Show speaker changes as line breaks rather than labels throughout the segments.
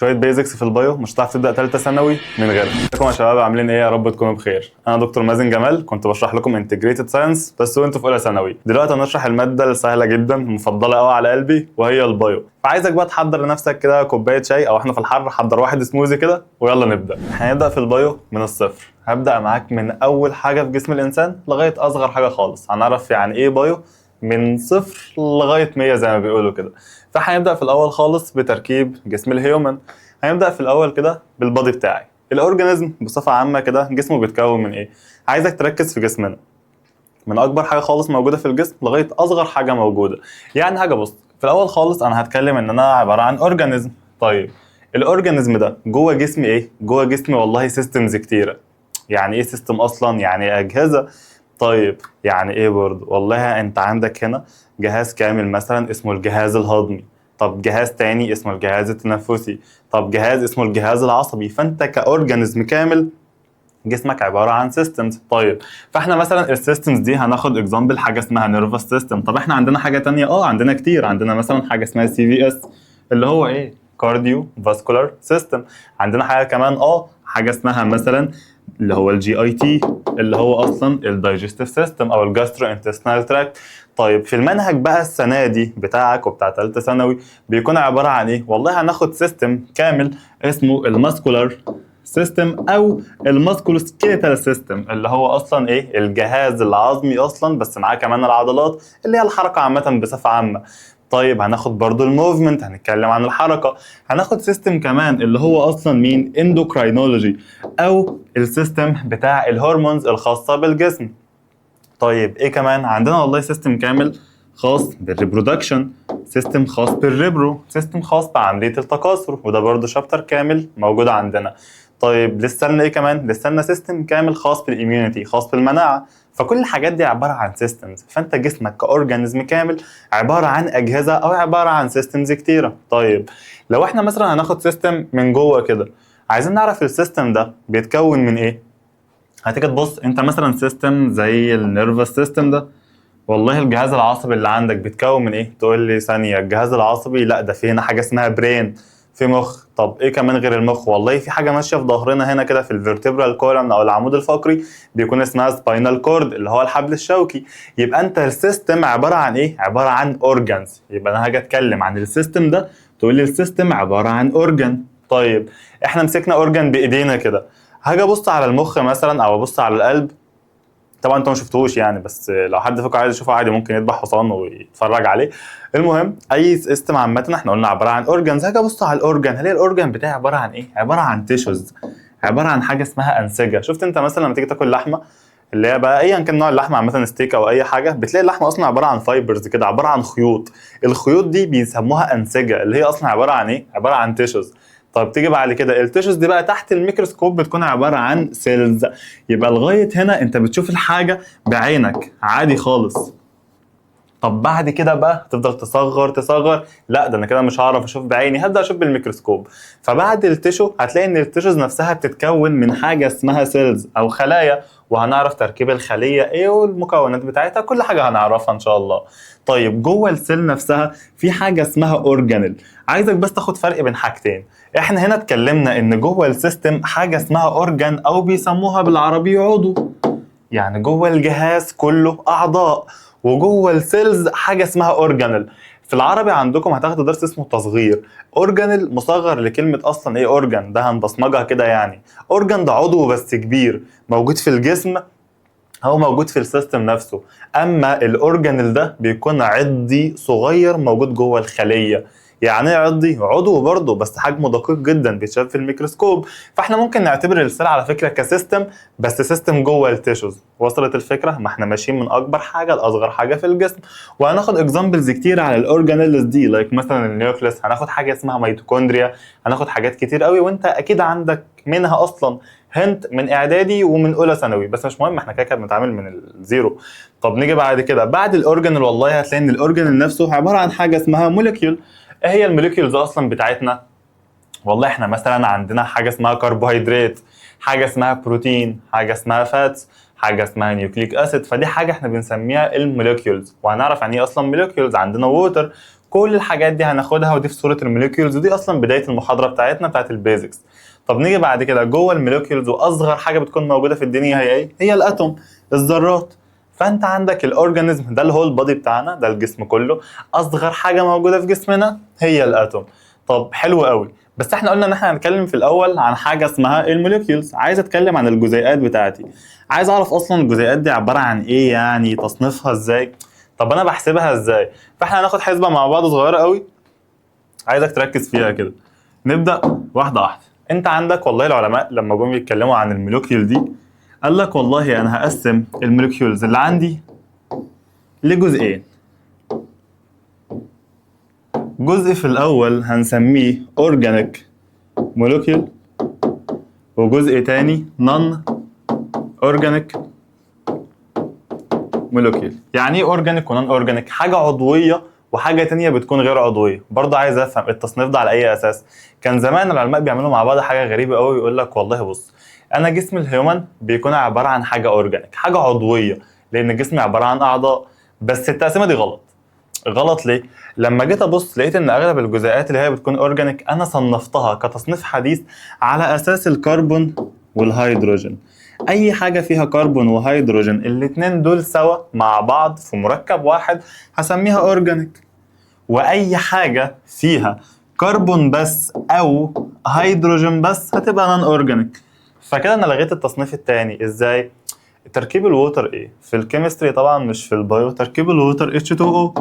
شوية basics في ال bio مش هتعرف تبدا ثالثة ثانوي من غيرها. ازيكم يا شباب، عاملين ايه؟ يا رب تكونوا بخير. انا دكتور مازن جمال، كنت بشرح لكم integrated science بس وانتوا في اولى ثانوي. دلوقتي هنشرح المادة السهلة جدا المفضلة قوي على قلبي وهي ال bio. فعايزك بقى تحضر لنفسك كده كوباية شاي، او احنا في الحر حضر واحد سموزي كده، ويلا نبدا. هنبدا في ال bio من الصفر. هبدا معاك من اول حاجة في جسم الانسان لغاية اصغر حاجة خالص. هنعرف يعني ايه bio من صفر لغاية 100 زي ما بيقولوا كده. فهنبدا في الاول خالص بتركيب جسم ال human. هنبدا في الاول كده بال body بتاعي. ال organism بصفة عامة كده جسمه بيتكون من ايه؟ عايزك تركز في جسمنا من اكبر حاجة خالص موجودة في الجسم لغاية اصغر حاجة موجوده. يعني حاجه، بص، في الاول خالص انا هتكلم ان انا عبارة عن organism. طيب، ال organism ده جوه جسمي ايه؟ جوه جسمي والله systems كتيره. يعني ايه system اصلا؟ يعني اجهزه. طيب، يعني ايه برضه؟ والله انت عندك هنا جهاز كامل مثلا اسمه الجهاز الهضمي، طب جهاز تاني اسمه الجهاز التنفسي، طب جهاز اسمه الجهاز العصبي. فانت ك organism كامل جسمك عبارة عن systems. طيب، فاحنا مثلا ال systems دي هناخد example حاجة اسمها nervous system. طب احنا عندنا حاجة تانية؟ اه، عندنا كتير. عندنا مثلا حاجة اسمها CVS اللي هو ايه؟ cardiovascular system. عندنا حاجة كمان؟ اه، حاجة اسمها مثلا اللي هو ال GIT اللي هو اصلا ال digestive system او ال gastrointestinal tract. طيب، في المنهج بقى السنة دي بتاعك وبتاع ثالثة ثانوي بيكون عبارة عن ايه؟ والله هناخد system كامل اسمه ال muscular system او ال musculoskeletal system، اللي هو اصلا ايه؟ الجهاز العظمي اصلا، بس معاه كمان العضلات اللي هي الحركة عامة بصفة عامه. طيب، هناخد برضو ال movement، هنتكلم عن الحركه. هناخد system كمان اللي هو اصلا مين؟ endocrinology او ال system بتاع ال hormones الخاصة بالجسم. طيب، ايه كمان عندنا؟ والله system كامل خاص بال reproduction، system خاص بال repro، system خاص بعملية التكاثر، وده برضه chapter كامل موجود عندنا. طيب، لسه لنا ايه كمان؟ لسه لنا system كامل خاص بال immunity، خاص بالمناعه. فكل الحاجات دي عبارة عن systems. فانت جسمك ك organism كامل عبارة عن اجهزة او عبارة عن systems كتيره. طيب، لو احنا مثلا هناخد system من جوه كده، عايزين نعرف ال system ده بيتكون من ايه. هتيجي تبص انت مثلا system زي ال nervous system ده، والله الجهاز العصبي اللي عندك بيتكون من ايه؟ تقول لي ثانيه، الجهاز العصبي؟ لا، ده في هنا حاجة اسمها brain، في مخ. طب ايه كمان غير المخ؟ والله في حاجة ماشية في ظهرنا هنا كده في ال vertebral column او العمود الفقري بيكون اسمها spinal cord اللي هو الحبل الشوكي. يبقى انت ال system عبارة عن ايه؟ عبارة عن organs. يبقى انا هاجي اتكلم عن ال system ده، تقول لي ال system عبارة عن organ. طيب، احنا مسكنا organ بايدينا كده، هاجي ابص على المخ مثلا او ابص على القلب. طبعا انتوا ما شفتوش يعني، بس لو حد فيكم عايز يشوفه عادي ممكن يذبح حصان ويتفرج عليه. المهم، اي system عامة احنا قلنا عبارة عن organs. هاجي ابص على ال organ، هلاقي ال organ بتاعي عبارة عن ايه؟ عبارة عن tissues، عبارة عن حاجة اسمها انسجه. شفت انت مثلا لما تيجي تاكل لحمه، اللي هي بقى ايا كان نوع اللحمة عامه، ستيك او اي حاجه، بتلاقي اللحمة اصلا عبارة عن fibers كده، عبارة عن خيوط. الخيوط دي بيسموها انسجه، اللي هي اصلا عبارة عن ايه؟ عبارة عن tissues. طب تيجي بعد كده ال tissues دي بقى تحت الميكروسكوب بتكون عبارة عن cells. يبقى لغاية هنا انت بتشوف الحاجة بعينك عادي خالص. طب بعد كده بقى تفضل تصغر تصغر، لا ده انا كده مش هعرف اشوف بعيني، هبدا اشوف بالميكروسكوب. فبعد ال tissue هتلاقي ان ال tissues نفسها بتتكون من حاجة اسمها cells او خلايا، وهنعرف تركيب الخلية ايه والمكونات بتاعتها، كل حاجة هنعرفها ان شاء الله. طيب، جوه ال cell نفسها في حاجة اسمها organelle. عايزك بس تاخد فرق بين حاجتين. احنا هنا اتكلمنا ان جوه ال system حاجة اسمها organ او بيسموها بالعربي عضو، يعني جوه الجهاز كله اعضاء، وجوه ال cells حاجة اسمها organelle. في العربي عندكم هتاخدوا درس اسمه تصغير. organelle مصغر لكلمة اصلا ايه؟ organ. ده هنبصمجها كده، يعني organ ده عضو بس كبير موجود في الجسم، هو موجود في ال system نفسه. اما ال organelle ده بيكون عضي صغير موجود جوه الخليه. يعني ايه عضي؟ عضو برضه بس حجمه دقيق جدا بيتشاف في الميكروسكوب. فاحنا ممكن نعتبر ال cell على فكرة ك system، بس system جوه ال tissues. وصلت الفكره؟ ما احنا ماشيين من اكبر حاجة لاصغر حاجة في الجسم. وهناخد examples كتير على ال organelles دي، like مثلا ال nucleus، هناخد حاجة اسمها ميتوكوندريا، هناخد حاجات كتير قوي، وانت اكيد عندك منها اصلا hint من اعدادي ومن اولى ثانوي، بس مش مهم، احنا كده كده بنتعامل من ال zero. طب نيجي بعد كده بعد ال organelle، والله هتلاقي ان ال organelle نفسه عبارة عن حاجة اسمها molecule. ايه هي ال molecules اصلا بتاعتنا؟ والله احنا مثلا عندنا حاجة اسمها كربوهيدرات، حاجة اسمها بروتين، حاجة اسمها fats، حاجة اسمها nucleic acid. فدي حاجة احنا بنسميها ال molecules، وهنعرف يعني ايه اصلا molecules. عندنا water. كل الحاجات دي هناخدها، ودي في صوره ال molecules، ودي اصلا بداية المحاضرة بتاعتنا بتاعت ال basics. طب نيجي بعد كده جوه ال molecules، واصغر حاجة بتكون موجودة في الدنيا هي ايه؟ هي ال atom، الذرات. فانت عندك ال organism ده ال whole body بتاعنا، ده الجسم كله، اصغر حاجة موجودة في جسمنا هي ال atom. طب حلو قوي، بس احنا قلنا ان احنا هنتكلم في الاول عن حاجة اسمها ال molecules. عايز اتكلم عن الجزيئات بتاعتي، عايز اعرف اصلا الجزيئات دي عبارة عن ايه، يعني تصنيفها ازاي، طب انا بحسبها ازاي. فاحنا هناخد حسبه مع بعض صغيرة قوي، عايزك تركز فيها كده. نبدا واحدة واحدة. انت عندك والله العلماء لما جم يتكلموا عن ال molecule دي قال لك والله انا هقسم ال molecules اللي عندي لجزئين. جزء في الاول هنسميه organic molecule، وجزء تاني non organic molecule. يعني ايه organic و non organic؟ حاجة عضوية وحاجه تانية بتكون غير عضوية. برضه عايز افهم التصنيف ده على اي اساس. كان زمان العلماء بيعملوا مع بعض حاجة غريبة قوي، يقول لك والله بص، انا جسم ال human بيكون عبارة عن حاجة organic، حاجة عضويه، لان الجسم عبارة عن اعضاء. بس التقسيمه دي غلط. غلط ليه؟ لما جيت ابص لقيت ان اغلب الجزيئات اللي هي بتكون organic انا صنفتها كتصنيف حديث على اساس الكربون والهيدروجين. اي حاجة فيها كربون وهيدروجين الاتنين دول سوا مع بعض في مركب واحد هسميها organic، واي حاجة فيها كربون بس او هيدروجين بس هتبقى non organic. فكده انا لغيت التصنيف التاني. ازاي؟ تركيب ال water ايه؟ في ال chemistry طبعا مش في ال bio. تركيب ال water H2O،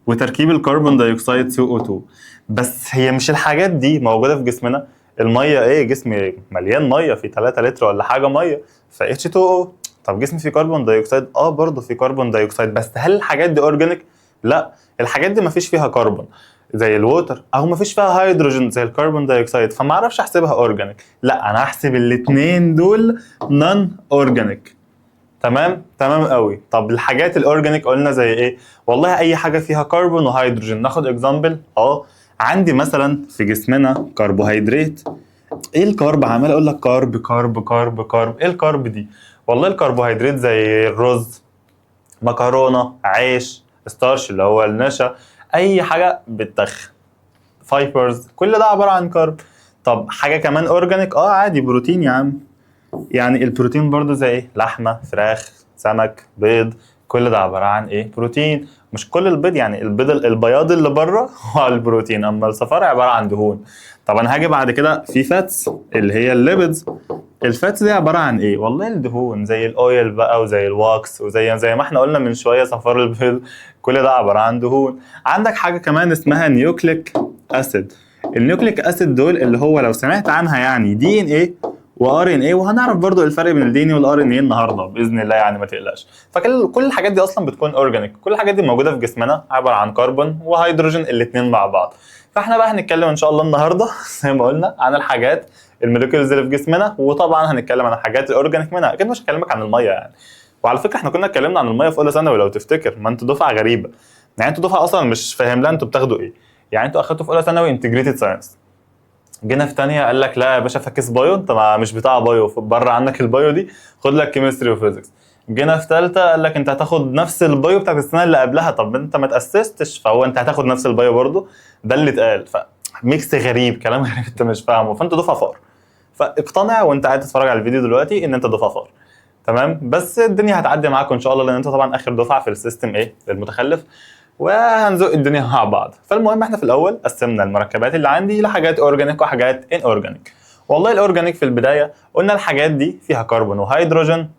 وتركيب ال carbon dioxide CO2. بس هي مش الحاجات دي موجودة في جسمنا؟ المية ايه؟ جسمي مليان ميه، في 3 لتر ولا حاجة ميه، ف H2O. طب جسمي فيه carbon dioxide؟ اه برضه في carbon dioxide. بس هل الحاجات دي organic؟ لا، الحاجات دي مفيش فيها كربون زي ال water، او مفيش فيها هيدروجين زي ال carbon dioxide، فما اعرفش احسبها organic. لا، انا هحسب الاثنين دول non organic. تمام؟ تمام قوي. طب الحاجات ال organic قلنا زي ايه؟ والله اي حاجة فيها كربون وهيدروجين. ناخد example. عندي مثلا في جسمنا كربوهيدرات. ايه ال carb؟ عمال اقول لك carb carb carb carb، ايه ال carb دي؟ والله الكربوهيدرات زي الرز، مكرونه، عيش، starch اللي هو النشا، اي حاجة بتتخن، fibers، كل ده عبارة عن carb. طب حاجة كمان organic؟ عادي، بروتين يا عم. يعني البروتين برضو زي ايه؟ لحمه، فراخ، سمك، بيض، كل ده عبارة عن ايه؟ بروتين. مش كل البيض، يعني البيض البياض اللي بره هو البروتين، اما الصفار عبارة عن دهون. طب انا هاجي بعد كده في fats اللي هي ال lipids. ال fats دي عبارة عن ايه؟ والله الدهون زي ال oil بقى وزي ال wax وزي زي ما احنا قلنا من شوية صفار البيض، كل ده عبارة عن دهون. عندك حاجة كمان اسمها nucleic acid. ال nucleic acid دول اللي هو لو سمعت عنها يعني DNA و RNA، وهنعرف برضو الفرق بين ال DNA وال RNA النهارده باذن الله، يعني ما تقلقش. فكل الحاجات دي اصلا بتكون organic، كل الحاجات دي موجودة في جسمنا عبارة عن كربون وهيدروجين الاثنين مع بعض. فاحنا بقى هنتكلم ان شاء الله النهارده زي ما قلنا عن الحاجات ال molecules اللي في جسمنا، وطبعا هنتكلم عن الحاجات ال organic منها. اكيد مش هكلمك عن المية يعني. وعلى فكرة احنا كنا اتكلمنا عن المية في اولى ثانوي لو تفتكر. ما انتوا دفعه غريبة يعني، انتوا دفعه اصلا مش فاهم لا انتوا بتاخدوا ايه. يعني انتوا اخدتوا في اولى ثانوي integrated science، جينا في تانية قال لك لا يا باشا فاكس bio، انت ما مش بتاع bio، بره عنك ال bio دي، خد لك chemistry و physics. جينا في ثالثة قال لك انت هتاخد نفس ال bio بتاعت السنة اللي قبلها. طب انت ما تاسستش، فهو انت هتاخد نفس ال bio برضه، ده اللي اتقال. ف mix غريب، كلام غريب انت مش فاهمه. فانت دفعه فار، فاقتنع وانت قاعد تتفرج على الفيديو دلوقتي ان انت دفعه فار. تمام؟ بس الدنيا هتعدي معاكم ان شاء الله، لان انت طبعا اخر دفعه في ال system ايه المتخلف، وهنزق الدنيا مع بعض. فالمهم احنا في الاول قسمنا المركبات اللي عندي لحاجات organic وحاجات inorganic. والله ال organic في البداية قلنا الحاجات دي فيها كربون وهيدروجين.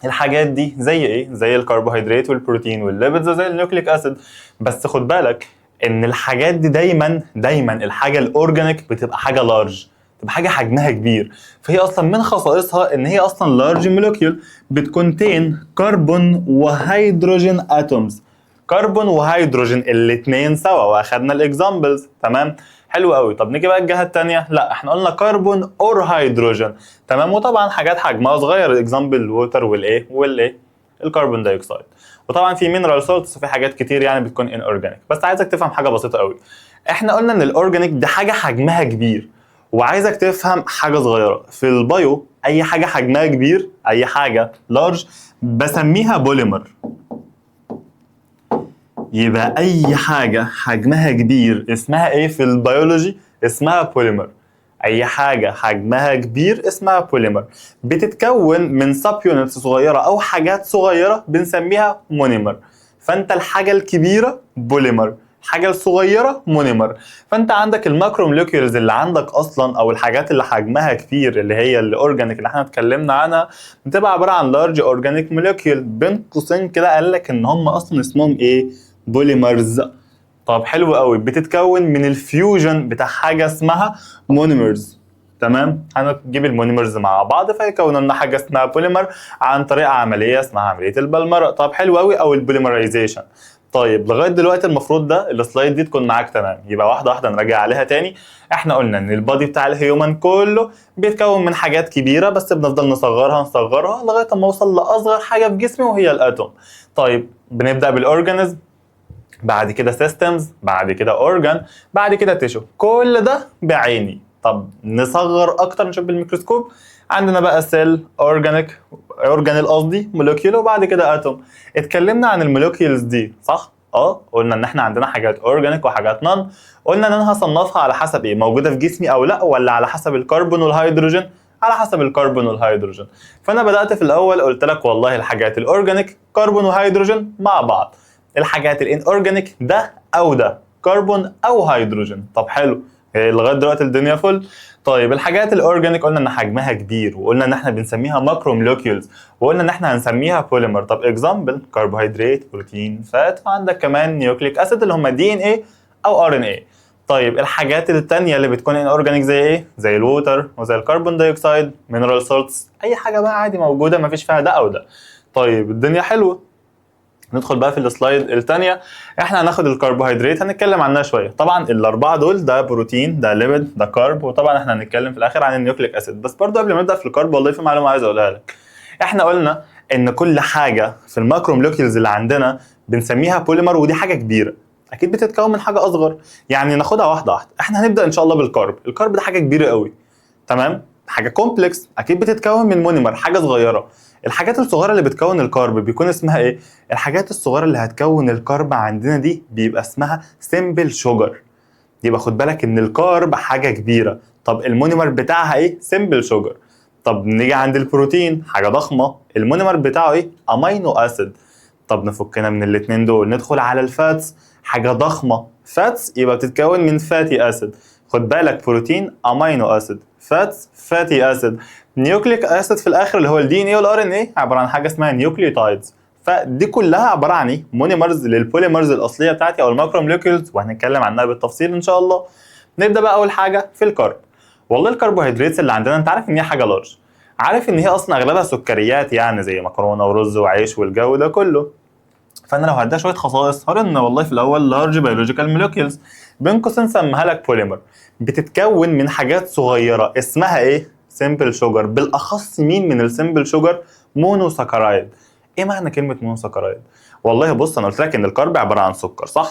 الحاجات دي زي ايه؟ زي الكربوهيدرات والبروتين وال lipids وزي ال nucleic acid. بس خد بالك ان الحاجات دي دايما دايما الحاجة ال organic بتبقى حاجة large، تبقى حاجة حجمها كبير. فهي اصلا من خصائصها ان هي اصلا large molecule بت contain carbon و hydrogen atoms، كربون وهيدروجين الاثنين سوا، واخدنا ال examples. تمام؟ حلو قوي. طب نيجي بقى الجهة الثانية، لا احنا قلنا carbon or hydrogen. تمام؟ وطبعا حاجات حجمها صغير، ال example ال water والايه ال carbon dioxide. وطبعا في mineral salts وفي حاجات كتير يعني بتكون inorganic. بس عايزك تفهم حاجة بسيطة قوي، احنا قلنا ان ال organic دي حاجة حجمها كبير، وعايزك تفهم حاجة صغيرة في ال bio، اي حاجة حجمها كبير، اي حاجة large بسميها بوليمر. يبقى اي حاجة حجمها كبير اسمها ايه في البيولوجي؟ اسمها بوليمر. اي حاجة حجمها كبير اسمها بوليمر، بتتكون من subunits صغيرة او حاجات صغيرة بنسميها monomer. فانت الحاجة الكبيرة بوليمر، الحاجة الصغيرة monomer. فانت عندك ال macromolecules اللي عندك اصلا، او الحاجات اللي حجمها كبير اللي هي ال organic اللي احنا اتكلمنا عنها، بتبقى عبارة عن large organic molecule. بين قوسين كده قال لك ان هم اصلا اسمهم ايه؟ polymers. طب حلو قوي، بتتكون من ال fusion بتاع حاجة اسمها monomers. تمام، هنجيب ال monomers مع بعض فيكونوا لنا حاجة اسمها بوليمر عن طريق عملية اسمها عملية البلمره. طب حلو قوي، او ال polymerization. طيب لغاية دلوقتي المفروض ده ال slide دي تكون معاك تمام. يبقى واحدة واحدة نراجع عليها تاني. احنا قلنا ان ال body بتاع ال human كله بيتكون من حاجات كبيره، بس بنفضل نصغرها نصغرها لغاية ما اوصل لاصغر حاجة في جسمي وهي ال atom. طيب بنبدا بال organism، بعد كده systems، بعد كده organ، بعد كده tissue، كل ده بعيني. طب نصغر اكتر نشوف بالميكروسكوب، عندنا بقى cell، organic، organelle قصدي، molecule، وبعد كده atom. اتكلمنا عن ال molecules دي صح؟ اه، قلنا ان احنا عندنا حاجات organic وحاجات non. قلنا ان انا هصنفها على حسب ايه؟ موجودة في جسمي او لا، ولا على حسب الكربون والهيدروجين؟ على حسب الكربون والهيدروجين. فانا بدات في الاول قلت لك والله الحاجات ال organic كربون وهيدروجين مع بعض، الحاجات ال inorganic ده او ده، كربون او هيدروجين. طب حلو، إيه، لغاية دلوقتي الدنيا فل. طيب الحاجات ال organic قلنا ان حجمها كبير، وقلنا ان احنا بنسميها macromolecules، وقلنا ان احنا هنسميها بوليمر. طب example كربوهيدرات، بروتين، fat، وعندك كمان nucleic acid اللي هم DNA او RNA. طيب الحاجات التانية اللي بتكون inorganic زي ايه؟ زي ال water وزي ال carbon dioxide، mineral salts، اي حاجة بقى عادي موجودة ما فيش فيها ده او ده. طيب الدنيا حلوه. ندخل بقى في ال slide الثانيه. احنا هناخد الكربوهيدرات هنتكلم عنها شويه. طبعا الاربعة دول ده بروتين، ده lipid، ده carb، وطبعا احنا هنتكلم في الاخر عن ال nucleic acid. بس برضو قبل ما نبدا في ال carb والله في معلومة عايز اقولها لك. احنا قلنا ان كل حاجة في ال macromolecules اللي عندنا بنسميها بوليمر، ودي حاجة كبيرة اكيد بتتكون من حاجة اصغر. يعني ناخدها واحدة واحده. احنا هنبدا ان شاء الله بال carb. ال carb ده حاجة كبيرة قوي، تمام؟ حاجة complex، اكيد بتتكون من monomer حاجة صغيره. الحاجات الصغيرة اللي بتكون ال carb بيكون اسمها ايه؟ الحاجات الصغيرة اللي هتكون ال carb عندنا دي بيبقى اسمها simple sugar. يبقى خد بالك ان ال carb حاجة كبيره، طب ال monomer بتاعها ايه؟ simple sugar. طب نيجي عند البروتين، حاجة ضخمه، ال monomer بتاعه ايه؟ amino acid. طب نفكنا من الاثنين دول، ندخل على ال fats، حاجة ضخمه، fats يبقى بتتكون من fatty acid. خد بالك بروتين amino acid، fats fatty acid، nucleic acid في الاخر اللي هو ال DNA وال RNA عبارة عن حاجة اسمها nucleotides. فدي كلها عبارة عن ايه؟ monomers لل polymers الاصلية بتاعتي او ال macromolecules، وهنتكلم عنها بالتفصيل ان شاء الله. نبدا بقى اول حاجة في ال carb. والله الكربوهيدرات اللي عندنا انت عارف ان هي حاجة large، عارف ان هي اصلا اغلبها سكريات، يعني زي مكرونه ورز وعيش والجو ده كله. فانا لو هديها شوية خصائص هقول ان والله في الاول large biological molecules، بين قوسين سميها لك بوليمر، بتتكون من حاجات صغيرة اسمها ايه؟ simple sugar. بالاخص مين من ال simple sugar؟ monosaccharide. ايه معنى كلمة monosaccharide؟ والله بص، انا قلت لك ان ال carb عبارة عن سكر صح؟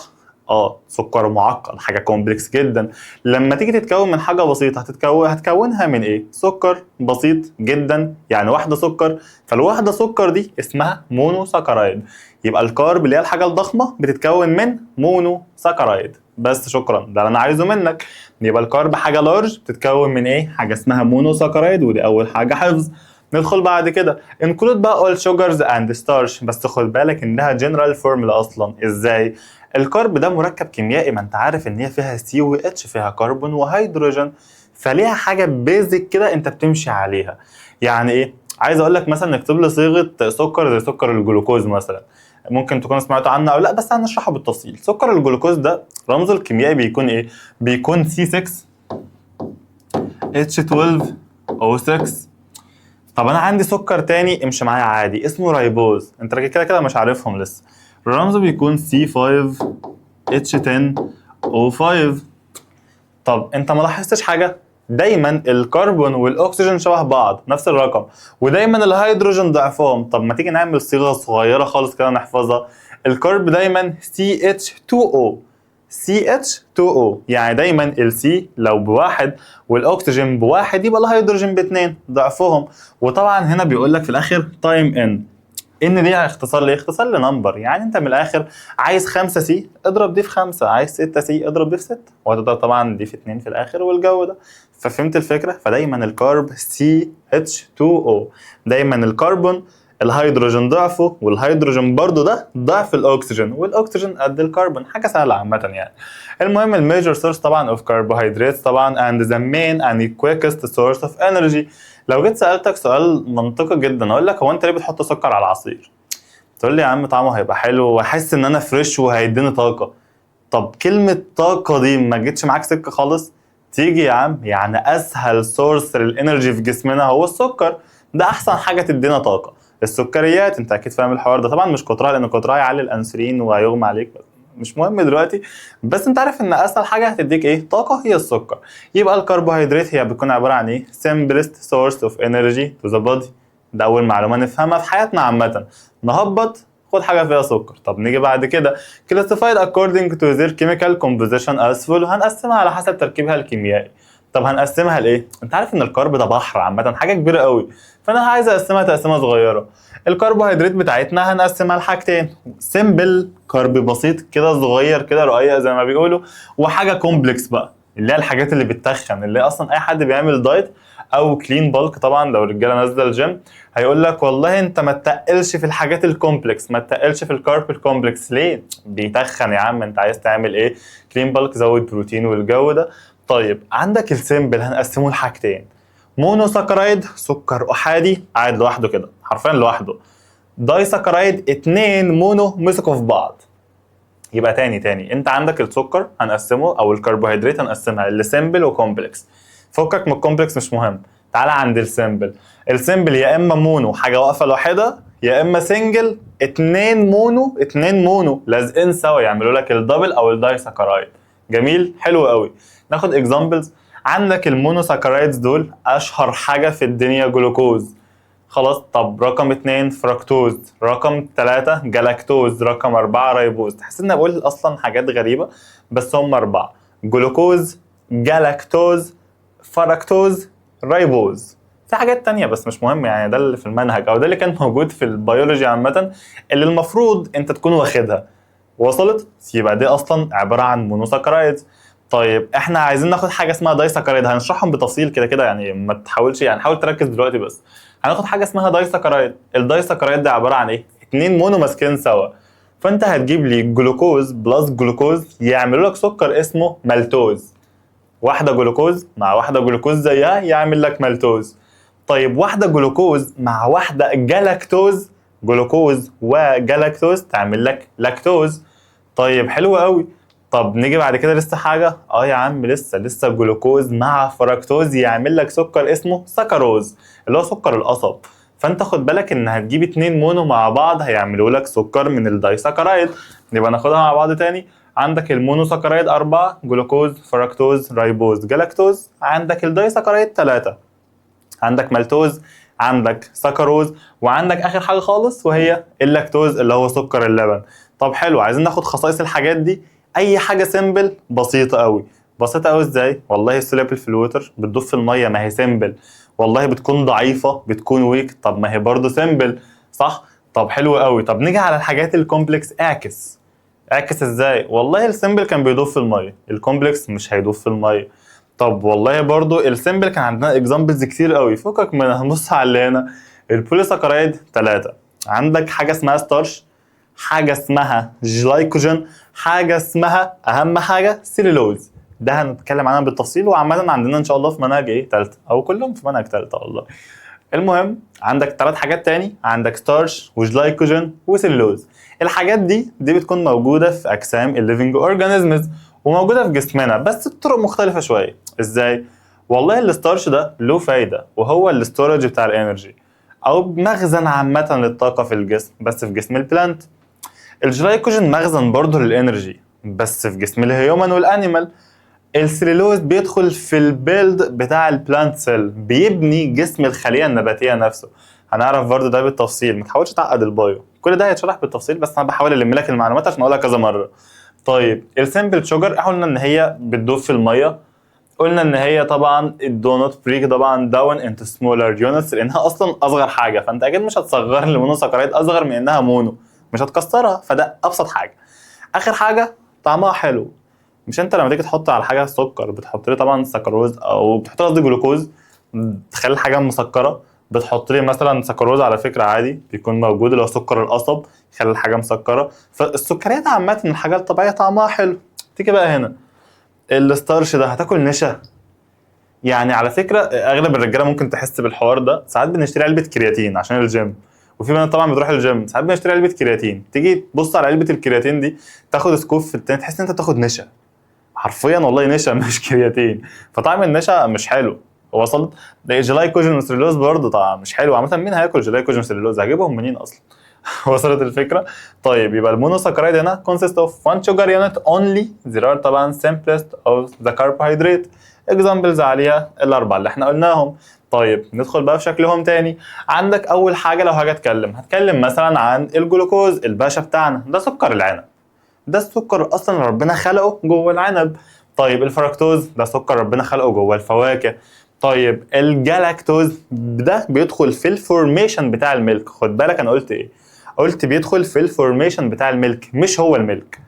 اه، سكر معقد، حاجة complex جدا. لما تيجي تتكون من حاجة بسيطة هتكونها من ايه؟ سكر بسيط جدا، يعني واحدة سكر. فالواحده سكر دي اسمها monosaccharide. يبقى ال carb اللي هي الحاجة الضخمة بتتكون من monosaccharide بس. شكرا، ده اللي انا عايزه منك. يبقى ال carb حاجة large بتتكون من ايه؟ حاجة اسمها monosaccharide، ودي اول حاجة حفظ. ندخل بعد كده include بقى all sugars and starch. بس خد بالك انها general formula اصلا. ازاي؟ ال carb ده مركب كيميائي، ما انت عارف ان هي فيها C و H، فيها كربون وهيدروجين، فليها حاجة basic كده انت بتمشي عليها. يعني ايه؟ عايز اقول لك مثلا نكتب لي صيغة سكر زي سكر الجلوكوز مثلا، ممكن تكون سمعتوا عنه او لا، بس هنشرحه بالتفصيل. سكر الجلوكوز ده رمزه الكيميائي بيكون ايه؟ بيكون C6 H12 O6. طب انا عندي سكر تاني امشي معايا عادي اسمه ribose، انت كده كده مش عارفهم لسه، الرمز بيكون C5 H10 O5. طب انت ما لاحظتش حاجة؟ دايما الكربون والاكسجين شبه بعض نفس الرقم، ودايما الهيدروجين ضعفهم. طب ما تيجي نعمل صيغة صغيرة خالص كده نحفظها. ال carb دايما CH2O، CH2O، يعني دايما ال C لو بواحد والاكسجين بواحد يبقى الهيدروجين باتنين، ضعفهم. وطبعا هنا بيقول لك في الاخر time in. N دي اختصار لايه؟ اختصار ل number. يعني انت من الاخر عايز 5 C اضرب دي في 5، عايز 6 C اضرب دي في 6، وهتضرب طبعا دي في 2 في الاخر والجو ده. ففهمت الفكرة؟ فدايما ال carb CH2O، دايما الكربون الهيدروجين ضعفه، والهيدروجين برضو ده ضعف الاكسجين، والاكسجين قد الكربون. حاجة سهلة عامة يعني. المهم ال major source طبعا of carbohydrates طبعا and the main and quickest source of energy. لو جيت سالتك سؤال منطقي جدا، اقول لك هو انت ليه بتحط سكر على العصير؟ تقول لي يا عم طعمه هيبقى حلو واحس ان انا fresh وهيديني طاقة. طب كلمة طاقة دي ما جتش معاك سكة خالص؟ تيجي يا عم، يعني اسهل source لل energy في جسمنا هو السكر، ده احسن حاجة تدينا طاقة. السكريات انت اكيد فاهم الحوار ده طبعا، مش كترها لان كترها يعلي الانسولين وهيغمى عليك، مش مهم دلوقتي، بس انت عارف ان اسهل حاجة هتديك ايه طاقة هي السكر. يبقى الكربوهيدرات هي بتكون عبارة عن ايه؟ simplest source of energy to the body. ده اول معلومة نفهمها في حياتنا عامة. نهبط خد حاجة فيها سكر. طب نيجي بعد كده classified according to their chemical composition as follow. هنقسمها على حسب تركيبها الكيميائي. طب هنقسمها لايه؟ انت عارف ان ال carb ده بحر عامة، حاجة كبيرة قوي، فانا عايز اقسمها تقسيمه صغيرة. الكربوهيدرات بتاعتنا هنقسمها لحاجتين: simple carb بسيط كده صغير كده رقيق زي ما بيقولوا، وحاجه complex بقى اللي هي الحاجات اللي بتتخن، اللي اصلا اي حد بيعمل diet او clean bulk. طبعا لو الرجالة نازله الجيم هيقول لك والله انت ما تتقلش في الحاجات ال complex، ما تتقلش في ال carb ال complex. ليه؟ بيتخن يا عم. انت عايز تعمل ايه؟ clean bulk، زود بروتين والجو ده. طيب عندك ال simple هنقسمه لحاجتين: monosaccharide سكر احادي قاعد لوحده كده حرفيا لوحده، disaccharide اتنين mono مسكوا في بعض. يبقى تاني تاني، انت عندك السكر هنقسمه او الكربوهيدرات هنقسمها ل simple و complex. فكك من ال complex مش مهم، تعالى عند ال simple. ال simple يا اما mono حاجة واقفة لوحدها، يا اما single اتنين mono، اتنين mono لازقين سوا يعملوا لك ال double او ال disaccharide. جميل، حلو قوي. ناخد examples. عندك ال monosaccharides دول اشهر حاجة في الدنيا جلوكوز، خلاص. طب رقم 2 فركتوز، رقم 3 جلاكتوز، رقم 4 ribose. تحس ان انا بقول اصلا حاجات غريبه، بس هم 4: جلوكوز، جلاكتوز، فركتوز، ribose. في حاجات تانية بس مش مهم، يعني ده اللي في المنهج او ده اللي كان موجود في البيولوجي عامة اللي المفروض انت تكون واخدها. وصلت؟ يبقى دي اصلا عبارة عن monosaccharides. طيب احنا عايزين ناخد حاجة اسمها disaccharide، هنشرحهم بتفصيل كده كده يعني، ما تحاولش يعني حاول تركز دلوقتي بس. هناخد حاجة اسمها disaccharide. ال disaccharide ده عبارة عن ايه؟ اتنين mono ماسكين سوا. فانت هتجيب لي glucose plus glucose يعملوا لك سكر اسمه مالتوز. واحدة جلوكوز مع واحدة جلوكوز زيها يعمل لك مالتوز. طيب واحدة جلوكوز مع واحدة جلاكتوز، جلوكوز وجلاكتوز تعمل لك لاكتوز. طيب حلو قوي. طب نيجي بعد كده لسه حاجة؟ اه يا عم لسه، لسه جلوكوز مع فركتوز يعمل لك سكر اسمه سكروز اللي هو سكر القصب. فانت خد بالك ان هتجيب اتنين mono مع بعض هيعملوا لك سكر من ال disaccharide. نبقى ناخدها مع بعض تاني. عندك ال monosaccharide 4: glucose، fructose، ribose، galactose. عندك ال disaccharide 3: عندك مالتوز، عندك سكروز، وعندك اخر حاجة خالص وهي اللاكتوز اللي هو سكر اللبن. طب حلو، عايزين ناخد خصائص الحاجات دي. اي حاجة simple بسيطة قوي. بسيطة قوي ازاي؟ والله soluble في ال water، بتدوب في الميه، ما هي simple. والله بتكون ضعيفه، بتكون weak، طب ما هي برضه simple، صح؟ طب حلو قوي. طب نيجي على الحاجات ال complex، اعكس. اعكس ازاي؟ والله ال simple كان بيدوب في الميه، ال complex مش هيدوب في الميه. طب والله برضو ال simple كان عندنا examples كتير قوي، فكك من هنبص على اللي هنا. ال polysaccharide 3: عندك حاجة اسمها starch، حاجة اسمها جلايكوجين، حاجة اسمها اهم حاجة سيلولوز. ده هنتكلم عنها بالتفصيل، وعامة عندنا ان شاء الله في منهج ايه ثالثة، او كلهم في منهج ثالثة والله. المهم عندك 3 حاجات تاني، عندك starch و glycogen و cellulose. الحاجات دي بتكون موجودة في اجسام ال living organisms وموجودة في جسمنا بس بطرق مختلفة شويه. ازاي؟ والله ال starch ده له فايده وهو ال storage بتاع ال energy او مخزن عامة للطاقة في الجسم بس في جسم ال plant. ال glycogen مخزن برضه لل energy بس في جسم ال human وال animal. ال cellulose بيدخل في ال build بتاع ال plant cell، بيبني جسم الخلية النباتية نفسه. هنعرف برضه ده بالتفصيل، ما تحاولش تعقد ال bio، كل ده هيتشرح بالتفصيل، بس انا بحاول الم لك المعلومات عشان اقولها كذا مره. طيب ال simple sugar قلنا ان هي بتدوب في الميه، قلنا ان هي طبعا do not break طبعا down into smaller units، لانها اصلا اصغر حاجه، فانت اكيد مش هتصغر ال monosaccharide اصغر من انها mono، مش هتكسرها، فده ابسط حاجه. اخر حاجة طعمها حلو. مش انت لما تيجي تحط على حاجة سكر بتحط لي طبعا سكروز، او بتحط لي قصدي جلوكوز، تخلي الحاجة مسكره؟ بتحط لي مثلا سكروز على فكرة عادي بيكون موجود اللي هو سكر القصب، يخلي الحاجة مسكره. فالسكريات عامة الحاجات الطبيعية طعمها حلو. تيجي بقى هنا ال starch ده هتاكل نشا. يعني على فكرة اغلب الرجالة ممكن تحس بالحوار ده، ساعات بنشتري علبة كرياتين عشان الجيم، وفي بنات طبعا بتروح الجيم، ساعات بنشتري علبة كرياتين، تيجي تبص على علبة الكرياتين دي، تاخد scoop في التاني، تحس ان انت بتاخد نشا، حرفيا والله نشا مش كرياتين. فطعم النشا مش حلو. وصلت؟ ده جلايكوجين وسليلوز برضه طبعا مش حلو. عامة مين هياكل جلايكوجين وسليلوز؟ هجيبهم منين اصلا؟ وصلت الفكرة؟ طيب يبقى ال monosaccharide هنا consist of one sugar unit only، they are طبعا simplest of the carbohydrate. examples عليها الاربعة اللي احنا قلناهم. طيب ندخل بقى في شكلهم تاني. عندك اول حاجة لو هاجي اتكلم، هتكلم مثلا عن الجلوكوز الباشا بتاعنا، ده سكر العنب، ده السكر اصلا ربنا خلقه جوه العنب. طيب الفركتوز ده سكر ربنا خلقه جوه الفواكه. طيب الجلاكتوز ده بيدخل في ال formation بتاع ال milk. خد بالك انا قلت ايه؟ قلت بيدخل في ال formation بتاع ال milk مش هو ال milk.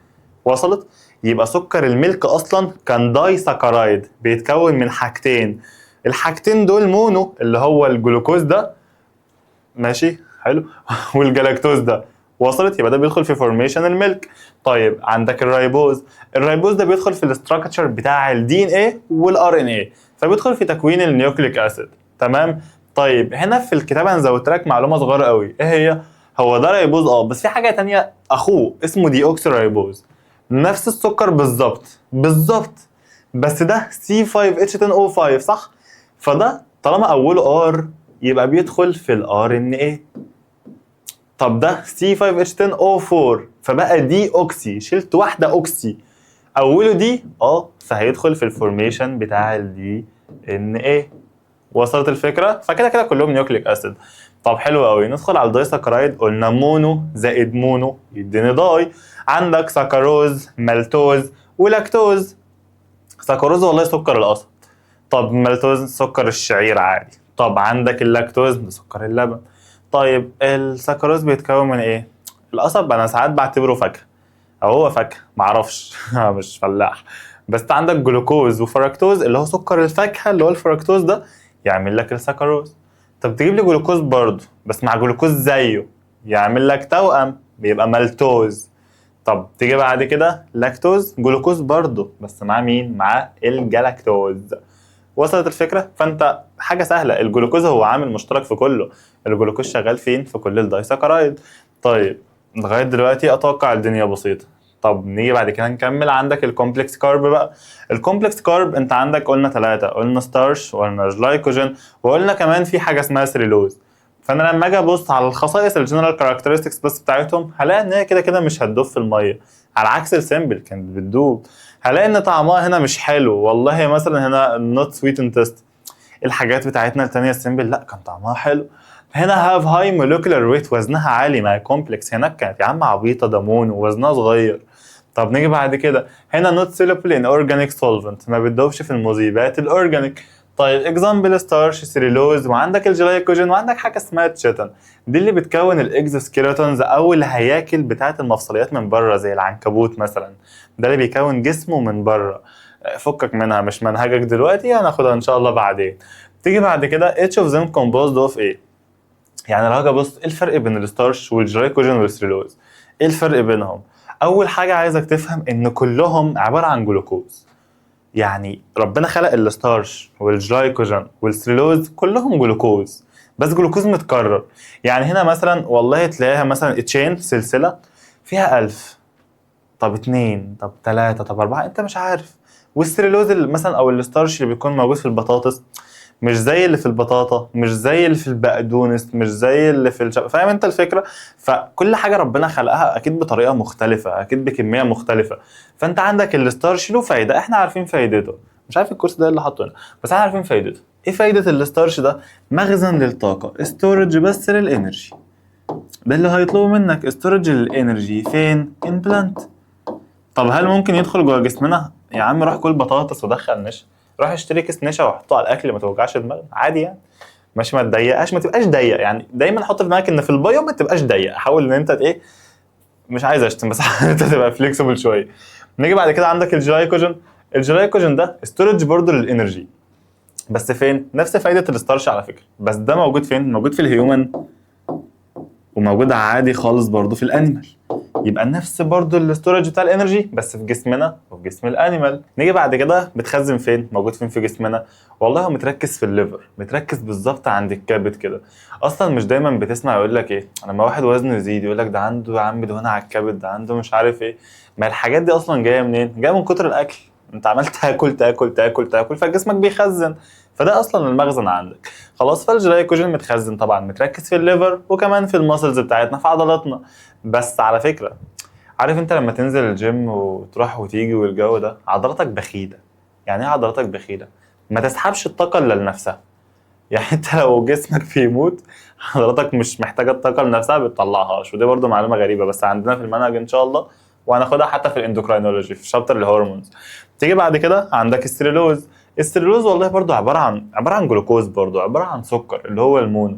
وصلت؟ يبقى سكر ال milk اصلا كان disaccharide، بيتكون من حاجتين، الحاجتين دول mono اللي هو الجلوكوز ده، ماشي حلو، والجلاكتوز ده. وصلت؟ يبقى ده بيدخل في formation ال milk. طيب عندك ال ribose، ال ribose ده بيدخل في ال structure بتاع ال DNA وال RNA، فبيدخل في تكوين ال nucleic acid. تمام؟ طيب هنا في الكتاب انا زودت لك معلومة صغيرة قوي، ايه هي؟ هو ده ribose بس في حاجة تانية اخوه اسمه deoxyribose، نفس السكر بالظبط بالظبط، بس ده C5H10O5 صح؟ فده طالما اوله R يبقى بيدخل في ال RNA. طب ده C5H10O4 فبقى deoxy، شلت واحدة oxy، اوله D فهيدخل في ال formation بتاع ال DNA. وصلت الفكرة؟ فكده كده كلهم nucleic acid. طب حلو قوي، ندخل على ال disaccharide. قلنا mono زائد mono يديني di. عندك سكروز، مالتوز، ولاكتوز. سكروز والله سكر القصب. طب مالتوز سكر الشعير عادي. طب عندك اللاكتوز ده سكر اللبن. طيب السكروز بيتكون من ايه؟ القصب انا ساعات بعتبره فاكهة او هو فاكهة معرفش مش فلاح، بس عندك جلوكوز وفركتوز اللي هو سكر الفاكهة اللي هو الفركتوز ده يعمل لك السكروز. طب تجيب لي جلوكوز برضه بس مع جلوكوز زيه يعمل لك توأم بيبقى مالتوز. طب تيجي بعد كده لاكتوز، جلوكوز برضه بس مع مين؟ مع الجلاكتوز. وصلت الفكرة؟ فانت حاجة سهلة، الجلوكوز هو عامل مشترك في كله، الجلوكوز شغال فين؟ في كل ال disaccharide. طيب لغاية دلوقتي اتوقع الدنيا بسيطة. طب نيجي بعد كده نكمل. عندك ال complex carb بقى. ال complex carb انت عندك قلنا ثلاثة، قلنا starch وقلنا جلايكوجين وقلنا كمان في حاجة اسمها سليلوز. فانا لما اجي ابص على الخصائص ال general characteristics بس بتاعتهم هلاقي ان هي كده كده مش هتدوب في المية، على عكس ال simple كانت بتدوب. هلاقي ان طعمها هنا مش حلو والله، مثلا هنا not sweet in taste. الحاجات بتاعتنا التانية ال simple لا كان طعمها حلو. هنا have high molecular weight، وزنها عالي، مع complex هناك كانت يا عم عبيطه ده mono وزنها صغير. طب نيجي بعد كده هنا not soluble in organic solvent، ما بتدوبش في المذيبات ال organic. طيب example starch، cellulose، وعندك الجلايكوجين، وعندك حاجة اسمها تشيتن، دي اللي بتكون ال exoskeletons او الهياكل بتاعه المفصليات من بره زي العنكبوت مثلا، ده اللي بيكون جسمه من بره. فكك منها مش منهجك دلوقتي، هناخدها ان شاء الله بعدين. تيجي بعد كده each of them composed of ايه؟ يعني لو هاجي ابص ايه الفرق بين ال starch وال glycogen وال cellulose؟ ايه الفرق بينهم؟ اول حاجة عايزك تفهم ان كلهم عبارة عن جلوكوز. يعني ربنا خلق ال starch وال glycogen وال cellulose كلهم جلوكوز، بس جلوكوز متكرر. يعني هنا مثلا والله تلاقيها مثلا chain سلسلة فيها 1000، طب 2، طب 3، طب 4، انت مش عارف. والسليلوز اللي مثلا او ال starch اللي بيكون موجود في البطاطس مش زي اللي في البطاطا، مش زي اللي في البقدونس، مش زي اللي في فاهم انت الفكرة؟ فكل حاجة ربنا خلقها اكيد بطريقة مختلفة، اكيد بكمية مختلفة. فانت عندك ال starch له فايده، احنا عارفين فايدته، مش عارف الكرسي ده اللي حاطه هنا، بس احنا عارفين فايدته. ايه فايده ال starch ده؟ مخزن للطاقة، storage بس لل energy. ده اللي هيطلبه منك، storage لل energy فين؟ in plant. طب هل ممكن يدخل جوه جسمنا؟ يا عم روح كل بطاطس ودخل نشا، روح كل بطاطس ودخل سكر، روح اشتري كيس نشا وحطه على الاكل، ما توجعش دماغك عادي يعني، ماشي، ما تضيقهاش، ما تبقاش ضيق يعني. دايما حط في دماغك ان في ال bio ما تبقاش ضيق، حاول ان انت ايه، مش عايز اشتم بس انت تبقى flexible شويه. نيجي بعد كده عندك ال glycogen. ال glycogen ده storage برضه لل energy، بس فين؟ نفس فايده ال starch على فكرة، بس ده موجود فين؟ موجود في ال human وموجود عادي خالص برضه في ال animal. يبقى نفس برضه ال storage بتاع ال energy بس في جسمنا وفي جسم ال animal. نيجي بعد كده بتخزن فين؟ موجود فين في جسمنا؟ والله هو متركز في ال liver، متركز بالظبط عند الكبد كده. اصلا مش دايما بتسمع يقول لك ايه لما واحد وزنه يزيد، يقول لك ده عنده يا عم دهون على الكبد، ده عنده مش عارف ايه. ما الحاجات دي اصلا جاية منين؟ جاية من كتر الاكل. انت عمال تاكل تاكل تاكل تاكل، فجسمك بيخزن، فده اصلا المخزن عندك خلاص. فالجلايكوجين متخزن طبعا، متركز في ال liver وكمان في ال muscles بتاعتنا، في عضلاتنا. بس على فكرة، عارف انت لما تنزل الجيم وتروح وتيجي والجو ده، عضلاتك بخيله. يعني ايه عضلاتك بخيله؟ ما تسحبش الطاقة الا لنفسها. يعني انت لو جسمك بيموت، عضلاتك مش محتاجه الطاقة لنفسها، بتطلعهاش. ودي برضو معلومة غريبة بس عندنا في المنهج ان شاء الله، وهناخدها حتى في ال endocrinology في chapter ال hormones. تيجي بعد كده عندك ال cellulose. ال cellulose والله برضو عباره عن جلوكوز، برضو عبارة عن سكر اللي هو ال mono،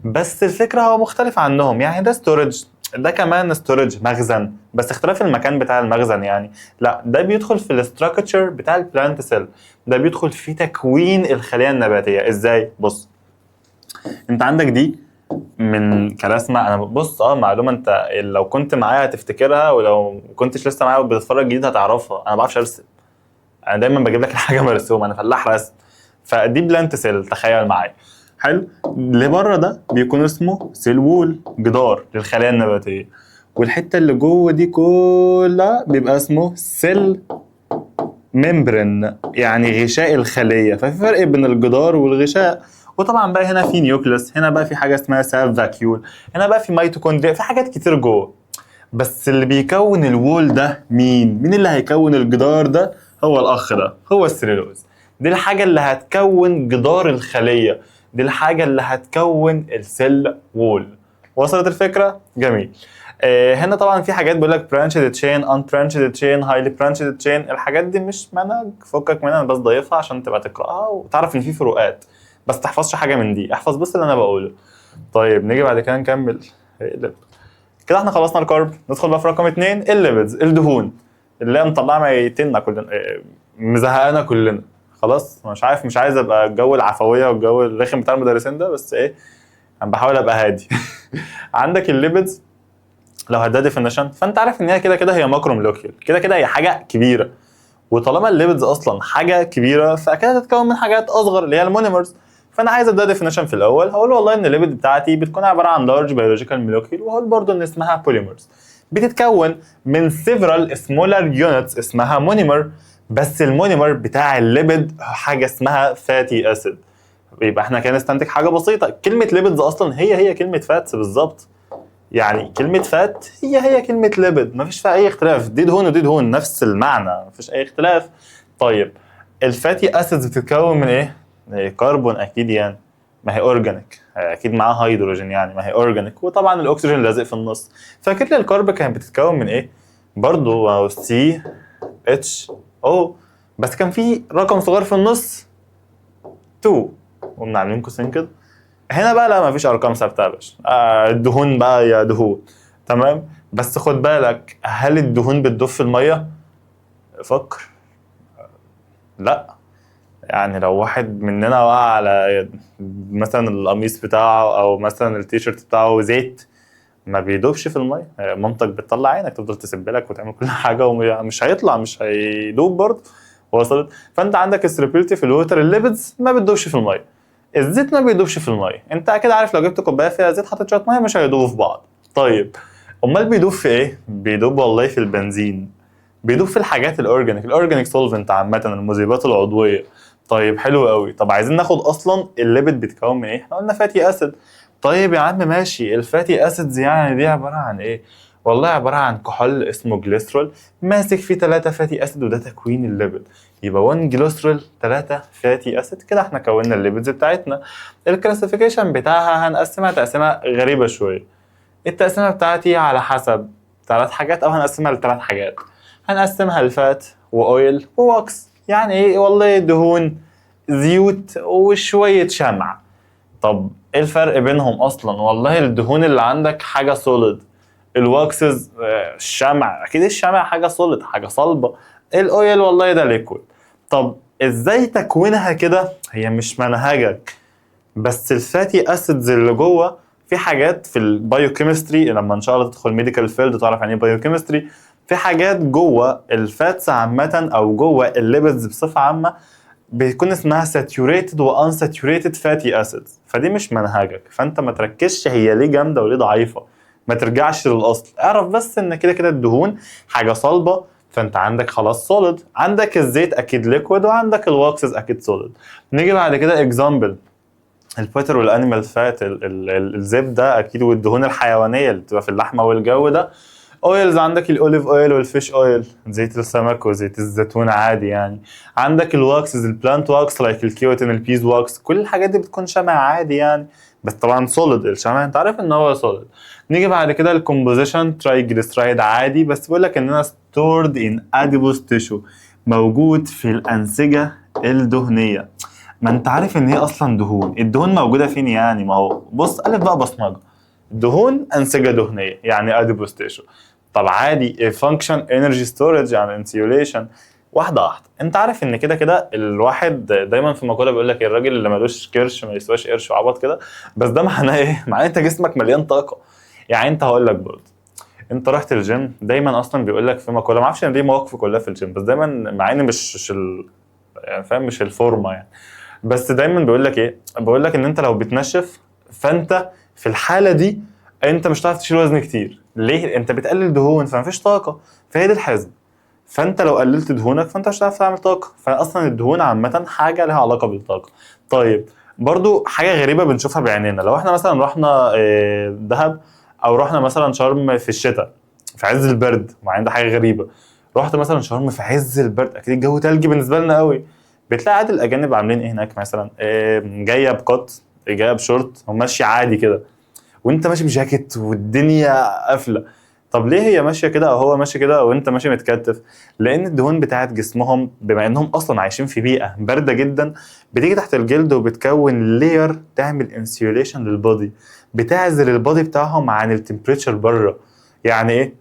بس الفكرة هو مختلف عنهم. يعني ده storage، ده كمان storage مخزن، بس اختلاف المكان بتاع المخزن. يعني لا، ده بيدخل في ال structure بتاع ال plant cell، ده بيدخل في تكوين الخلية النباتيه. ازاي؟ بص، انت عندك دي من كرسمه، انا بص معلومة انت لو كنت معايا هتفتكرها، ولو ما كنتش لسه معايا وبتتفرج جديد هتعرفها. انا ما بعرفش ارسم، انا دايما بجيب لك الحاجة مرسومه، انا فلاح رسم. فدي plant cell، تخيل معايا، حلو، اللي بره ده بيكون اسمه cell wall، جدار للخلايا النباتيه، والحتة اللي جوه دي كلها بيبقى اسمه cell membrane، يعني غشاء الخليه. ففي فرق بين الجدار والغشاء. وطبعا بقى هنا في nucleus، هنا بقى في حاجة اسمها sap vacuole، هنا بقى في ميتوكوندريا، في حاجات كتير جوه. بس اللي بيكون ال wall ده مين؟ مين اللي هيكون الجدار ده؟ هو الاخ ده، هو السليلوز. دي الحاجة اللي هتكون جدار الخليه، دي الحاجة اللي هتكون ال cell wall. وصلت الفكره؟ جميل. هنا طبعا في حاجات بيقول لك branched chain، unbranched chain، highly branched chain. الحاجات دي مش منهج، فكك منها، انا بس ضايفها عشان تبقى تقراها وتعرف ان في فروقات، بس تحفظش حاجة من دي، احفظ بس اللي انا بقوله. طيب، نيجي بعد كده نكمل. اقلب كده، احنا خلصنا ال carb، ندخل بقى في رقم 2، ال lipids، الدهون اللي هي مطلعه ميتنا كلنا، مزهقانا كلنا. خلاص، مش عارف، مش عايز ابقى الجو العفوية والجو الرخم بتاع المدرسين ده، بس ايه، انا بحاول ابقى هادي. عندك ال lipids لو هديها definition، فانت عارف ان هي كده كده هي macromolecule، كده كده هي حاجة كبيره، وطالما ال lipids اصلا حاجة كبيرة فاكيد هتتكون من حاجات اصغر اللي هي ال monomers. فانا عايز ابدا definition في الاول، هقول والله ان ال lipid بتاعتي بتكون عبارة عن large biological molecule، وهقول برضو ان اسمها polymers، بتتكون من several smaller units اسمها monomer، بس ال monomer بتاع ال lipid حاجة اسمها fatty acid. يبقى احنا كده نستنتج حاجة بسيطه، كلمة lipids اصلا هي هي كلمة fats بالظبط. يعني كلمة fat هي هي كلمة lipid، مفيش فيها أي اختلاف، دي دهون ودي دهون، نفس المعنى، مفيش أي اختلاف. طيب، ال fatty acids بتتكون من إيه؟ إيه، كربون أكيد، يعني ما هي organic، أكيد معاها هيدروجين، يعني ما هي organic، وطبعا الأكسجين لازق في النص. فاكر لي ال carb كانت بتتكون من إيه؟ برضه C H O، بس كان في رقم صغير في النص 2، قمنا عاملين قوسين كده. هنا بقى لا، مفيش ارقام ثابتة يا باشا، الدهون بقى يا دهون، تمام. بس خد بالك، هل الدهون بتدوب في الميه؟ فكر. لا، يعني لو واحد مننا وقع على مثلا القميص بتاعه او مثلا التيشيرت بتاعه زيت، ما بيدوبش في الميه. مامتك بتطلع عينك، تفضل تسب لك وتعمل كل حاجة ومش هيطلع، مش هيدوب برضه. وصلت؟ فانت عندك ال solubility في ال water، ال lipids ما بتدوبش في الميه، الزيت ما بيدوبش في الميه. انت اكيد عارف لو جبت كوباية فيها زيت حطيت شوية مية مش هيدوبوا في بعض. طيب، امال بيدوب في ايه؟ بيدوب والله في البنزين، بيدوب في الحاجات ال organic، ال organic solvent عامه، المذيبات العضويه. طيب، حلو قوي. طب عايزين ناخد اصلا ال lipid بيتكون من ايه؟ احنا قلنا fatty acid. طيب يا عم ماشي، ال fatty acids يعني دي عبارة عن ايه؟ والله عبارة عن كحول اسمه جليسرول ماسك فيه 3 fatty acid، وده تكوين ال lipid. يبقى 1 جليسرول 3 fatty acid، كده احنا كونا ال lipids بتاعتنا. ال classification بتاعها هنقسمها تقسيمه غريبة شويه. التقسيمه بتاعتي على حسب ثلاث حاجات، او هنقسمها لثلاث حاجات، هنقسمها ل fat و oil و wax. يعني ايه؟ والله دهون. زيوت وشوية شمع. طب ايه الفرق بينهم اصلا؟ والله الدهون اللي عندك حاجة solid، ال waxes الشمع، اكيد الشمع حاجة solid، حاجة صلبه، ال oil والله ده liquid. طب ازاي تكوينها كده؟ هي مش منهجك، بس ال fatty acids اللي جوه في حاجات في ال biochemistry، لما ان شاء الله تدخل medical field تعرف يعني ايه biochemistry. في حاجات جوه ال fats عامة او جوه ال lipids بصفة عامة بيكون اسمها saturated و unsaturated fatty acids، فدي مش منهجك، فانت ما تركزش هي ليه جامدة وليه ضعيفه، ما ترجعش للاصل، اعرف بس ان كده كده الدهون حاجة صلبه، فانت عندك خلاص solid، عندك الزيت اكيد liquid، وعندك ال waxes اكيد solid. نيجي بعد كده example ال butter وال animal fat، الزبدة اكيد، والدهون الحيوانية اللي بتبقى في اللحمة والجو ده. oils عندك ال olive oil وال fish oil، زيت السمك وزيت الزيتون عادي يعني. عندك ال waxes، ال plant wax like ال cutin، ال beeswax، كل الحاجات دي بتكون شمع عادي يعني، بس طبعا solid، الشمع انت عارف ان هو solid. نيجي بعد كده ال composition، triglyceride عادي، بس بيقول لك ان انا stored in adipose tissue، موجود في الانسجة الدهنيه. ما انت عارف ان هي اصلا دهون، الدهون موجودة فين يعني؟ ما هو بص الف بقى بصمجه، دهون انسجة دهنية يعني adipose tissue. طب عادي function energy storage يعني insulation. واحدة واحده، انت عارف ان كده كده الواحد دايما في مقولة بيقول لك الراجل اللي ملوش كرش ما يسواش قرش وعبط كده، بس ده معناه ايه؟ معناه انت جسمك مليان طاقه. يعني انت هقول لك برضه، انت رحت الجيم دايما اصلا بيقول لك في مقوله، ما اعرفش ان دي مواقف كلها في الجيم، بس دايما مع ان مش يعني فاهم مش الفورمة يعني، بس دايما بيقول لك ايه؟ بيقول لك ان انت لو بتنشف فانت في الحالة دي انت مش هتعرف تشيل وزن كتير. ليه؟ انت بتقلل دهون فمفيش طاقه، فهي دي الحسبة. فانت لو قللت دهونك فانت مش هتعرف تعمل طاقه، فاصلا الدهون عامة حاجة لها علاقة بالطاقه. طيب برضو حاجة غريبة بنشوفها بعينينا، لو احنا مثلا رحنا دهب او رحنا مثلا شرم في الشتاء في عز البرد، مع ان ده حاجة غريبه، رحت مثلا شرم في عز البرد اكيد الجو تلجي بالنسبة لنا قوي، بتلاقي عادي الاجانب عاملين ايه هناك مثلا؟ جاية بكت، جاية بشورت، وماشية عادي كده، وانت ماشي بجاكيت والدنيا قافله. طب ليه هي ماشية كده او هو ماشي كده وانت ماشي متكتف؟ لان الدهون بتاعت جسمهم بما انهم اصلا عايشين في بيئة باردة جدا بتيجي تحت الجلد وبتكون layer تعمل insulation لل body، بتعزل ال body بتاعهم عن ال temperature بره. يعني ايه؟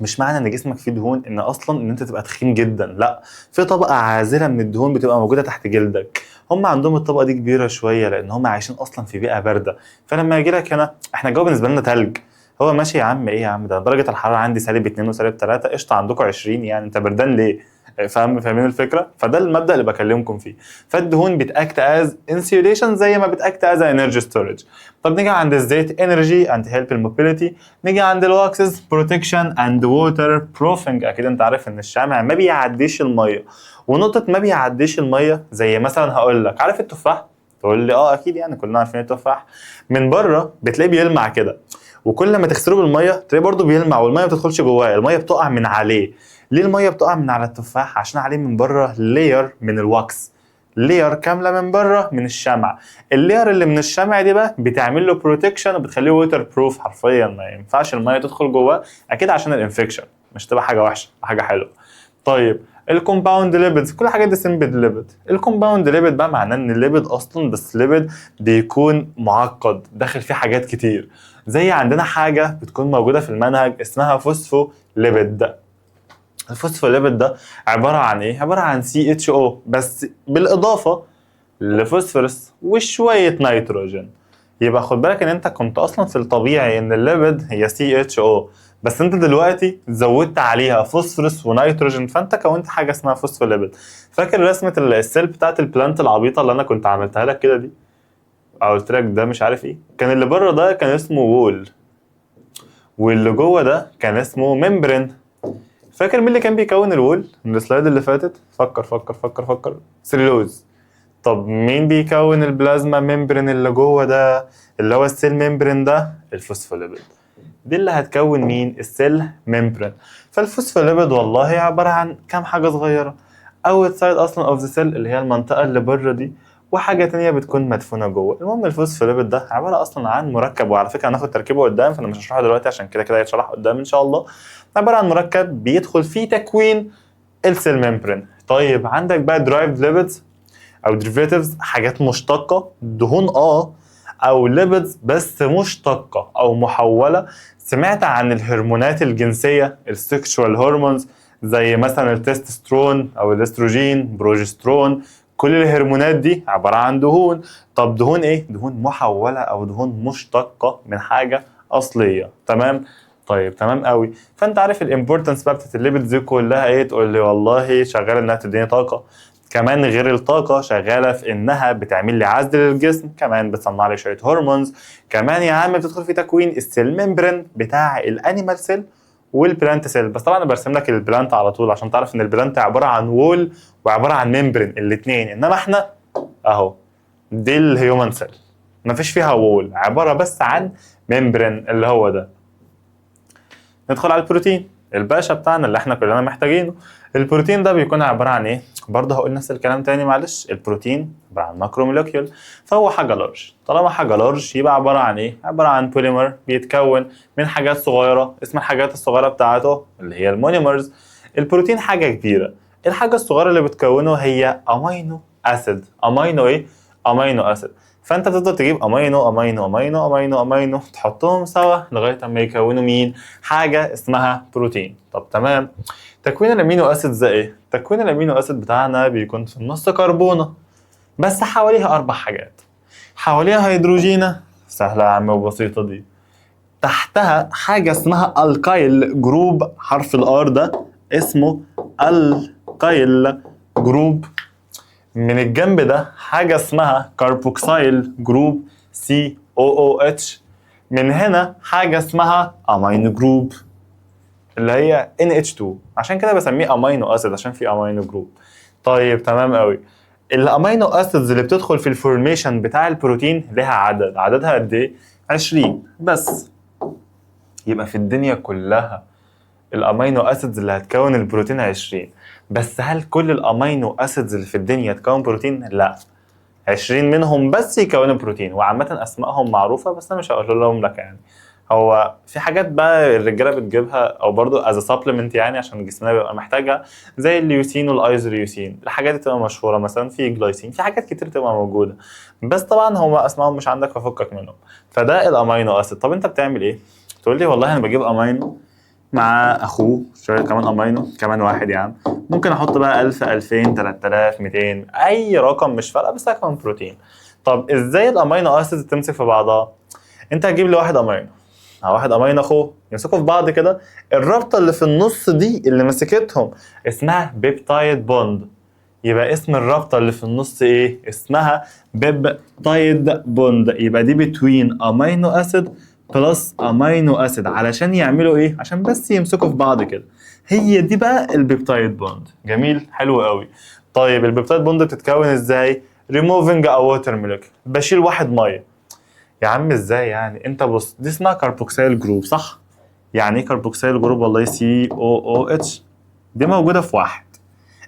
مش معنى ان جسمك فيه دهون ان اصلا ان انت تبقى تخين جدا، لا، في طبقه عازله من الدهون بتبقى موجودة تحت جلدك. هم عندهم الطبقة دي كبيرة شوية لان هم عايشين اصلا في بيئة باردة. فلما يجي لك هنا احنا الجو بالنسبة لنا تلج، هو ماشي يا عم ايه يا عم ده درجه الحرارة عندي سالب 2 وسالب 3، قشطه عندكم 20 يعني انت بردان ليه؟ فاهمين الفكرة؟ فده المبدا اللي بكلمكم فيه. فالدهون بت act as insulation زي ما بت act as energy storage. طب نيجي عند الزيت energy and help ال mobility. نيجي عند ال waxes protection and waterproofing. اكيد انت عارف ان الشمع ما بيعديش الميه، ونقطة ما بيعديش المية زي مثلا هقول لك عارف التفاح؟ تقول لي اه اكيد يعني كلنا عارفين التفاح، من بره بتلاقيه بيلمع كده، وكل ما تغسله بالمية تلاقيه برده بيلمع والمية ما بتدخلش جواه، المية بتقع من عليه. ليه المية بتقع من على التفاح؟ عشان عليه من بره layer من ال wax، layer كاملة من بره من الشمع. ال layer اللي من الشمع دي بقى بتعمل له protection وبتخليه waterproof، حرفيا ما ينفعش المية تدخل جواه، اكيد عشان ال infection، مش تبقى حاجة وحشة، حاجة حلوة. طيب ال compound lipids، كل الحاجات دي simple lipid. ال compound lipid بقى معناه ان ال lipid اصلا بس lipid بيكون معقد داخل فيه حاجات كتير، زي عندنا حاجة بتكون موجودة في المنهج اسمها phospholipid. ال phospholipid ده عبارة عن ايه؟ عبارة عن CHO بس بالاضافة لفوسفورس وشوية نيتروجين. يبقى خد بالك ان انت كنت اصلا في الطبيعي ان ال lipid هي CHO، بس انت دلوقتي زودت عليها فوسفورس ونيتروجين، فانت كونت حاجة اسمها فوسفوليبيد. فاكر رسمه ال cell بتاعت ال plant العبيطه اللي انا كنت عملتها لك كده دي؟ او قلت لك ده مش عارف ايه، كان اللي بره ده كان اسمه wall، واللي جوه ده كان اسمه membrane. فاكر مين اللي كان بيكون ال wall من ال slide اللي فاتت؟ فكر فكر فكر فكر. سليلوز. طب مين بيكون ال plasma membrane اللي جوه ده اللي هو ال cell membrane ده؟ الفوسفوليبيد. دي اللي هتكون مين؟ ال cell membrane. فال phospholipid والله عبارة عن كام حاجة صغيرة، outside اصلا of the cell اللي هي المنطقة اللي بره دي، وحاجه تانية بتكون مدفونة جوه. المهم الفوسفوليبيد ده عبارة اصلا عن مركب، وعلى فكرة هناخد تركيبه قدام فانا مش هشرحه دلوقتي عشان كده كده هيتشرح قدام ان شاء الله. عبارة عن مركب بيدخل فيه تكوين ال cell membrane. طيب عندك بقى derived lipids او derivatives، حاجات مشتقه، دهون او lipids بس مشتقة او محوله. سمعت عن الهرمونات الجنسيه، ال sexual hormones، زي مثلا التستوستيرون او الاستروجين، بروجسترون؟ كل الهرمونات دي عبارة عن دهون. طب دهون ايه؟ دهون محوله او دهون مشتقة من حاجة اصليه. تمام؟ طيب تمام قوي. فانت عارف ال importance بقى بتاعت ال lipids دي كلها ايه؟ تقول لي والله شغالة انها تديني طاقه، كمان غير الطاقة شغالة في إنها بتعمل لي عزل للجسم، كمان بتصنع لي شوية hormones، كمان يا عم بتدخل في تكوين ال cell membrane بتاع ال animal cell وال plant cell. بس طبعا انا برسم لك ال plant على طول عشان تعرف ان ال plant عبارة عن wall وعبارة عن membrane الاثنين، انما احنا اهو دي ال human cell مفيش فيها wall، عبارة بس عن membrane اللي هو ده. ندخل على البروتين الباشا بتاعنا اللي احنا كلنا محتاجينه. البروتين ده بيكون عبارة عن ايه؟ برضه هقول نفس الكلام تاني معلش. البروتين عبارة عن macromolecule، فهو حاجة large. طالما حاجة large يبقى عبارة عن ايه؟ عبارة عن بوليمر بيتكون من حاجات صغيره، اسم الحاجات الصغيرة بتاعته اللي هي ال monomers. البروتين حاجة كبيره، الحاجة الصغيرة اللي بتكونه هي amino acid. امينو ايه؟ amino acid. فانت بتفضل تجيب amino amino amino amino amino تحطهم سوا لغاية اما يكونوا مين؟ حاجة اسمها بروتين. طب تمام. تكوين ال amino acid زي ايه؟ تكوين ال amino acid بتاعنا بيكون في النص كربونه بس حواليها اربع حاجات. حواليها هيدروجينه، سهلة يا عم وبسيطة دي. تحتها حاجة اسمها alkyl group، حرف ال R ده اسمه alkyl group. من الجنب ده حاجة اسمها carboxyl group، COOH. من هنا حاجة اسمها amino group اللي هي NH2، عشان كده بسميه amino acid عشان في amino group. طيب تمام قوي. ال amino acids اللي بتدخل في ال formation بتاع البروتين لها عدد، عددها قد ايه؟ 20 بس. يبقى في الدنيا كلها ال amino acids اللي هتكون البروتين 20 بس. هل كل ال amino acids اللي في الدنيا تكون بروتين؟ لا، 20 منهم بس يكونوا بروتين. وعامة اسمائهم معروفة بس انا مش هقول لهم لك. يعني هو في حاجات بقى الرجالة بتجيبها او برضو as supplement يعني عشان جسمنا بيبقى محتاجها، زي ال leucine وال isoleucine، الحاجات دي تبقى مشهوره. مثلا في جلايسين، في حاجات كتير تبقى موجوده، بس طبعا هم اسمائهم مش عندك ففكك منهم. فده ال amino acid. طب انت بتعمل ايه؟ تقول لي والله انا بجيب امينو مع اخوه شوية كمان امينو كمان واحد يا عم، ممكن احط بقى 1000، 2000، 3000، 200، اي رقم مش فارقه، بس هكون بروتين. طب ازاي ال amino acids تمسك في بعضها؟ انت هتجيب لي واحد امينو مع واحد امينو اخوه يمسكوا في بعض كده. الرابطة اللي في النص دي اللي مسكتهم اسمها peptide bond. يبقى اسم الرابطة اللي في النص ايه؟ اسمها peptide bond. يبقى دي between amino acid plus amino acid علشان يعملوا ايه؟ عشان بس يمسكوا في بعض كده. هي دي بقى ال peptide bond. جميل، حلو قوي. طيب ال peptide bond بتتكون ازاي؟ ريموفنج ا ووتر موليكيول، بشيل واحد ميه. يا عم ازاي يعني؟ انت بص، دي اسمها carboxyl group صح؟ يعني ايه carboxyl group؟ والله COOH دي موجودة في واحد،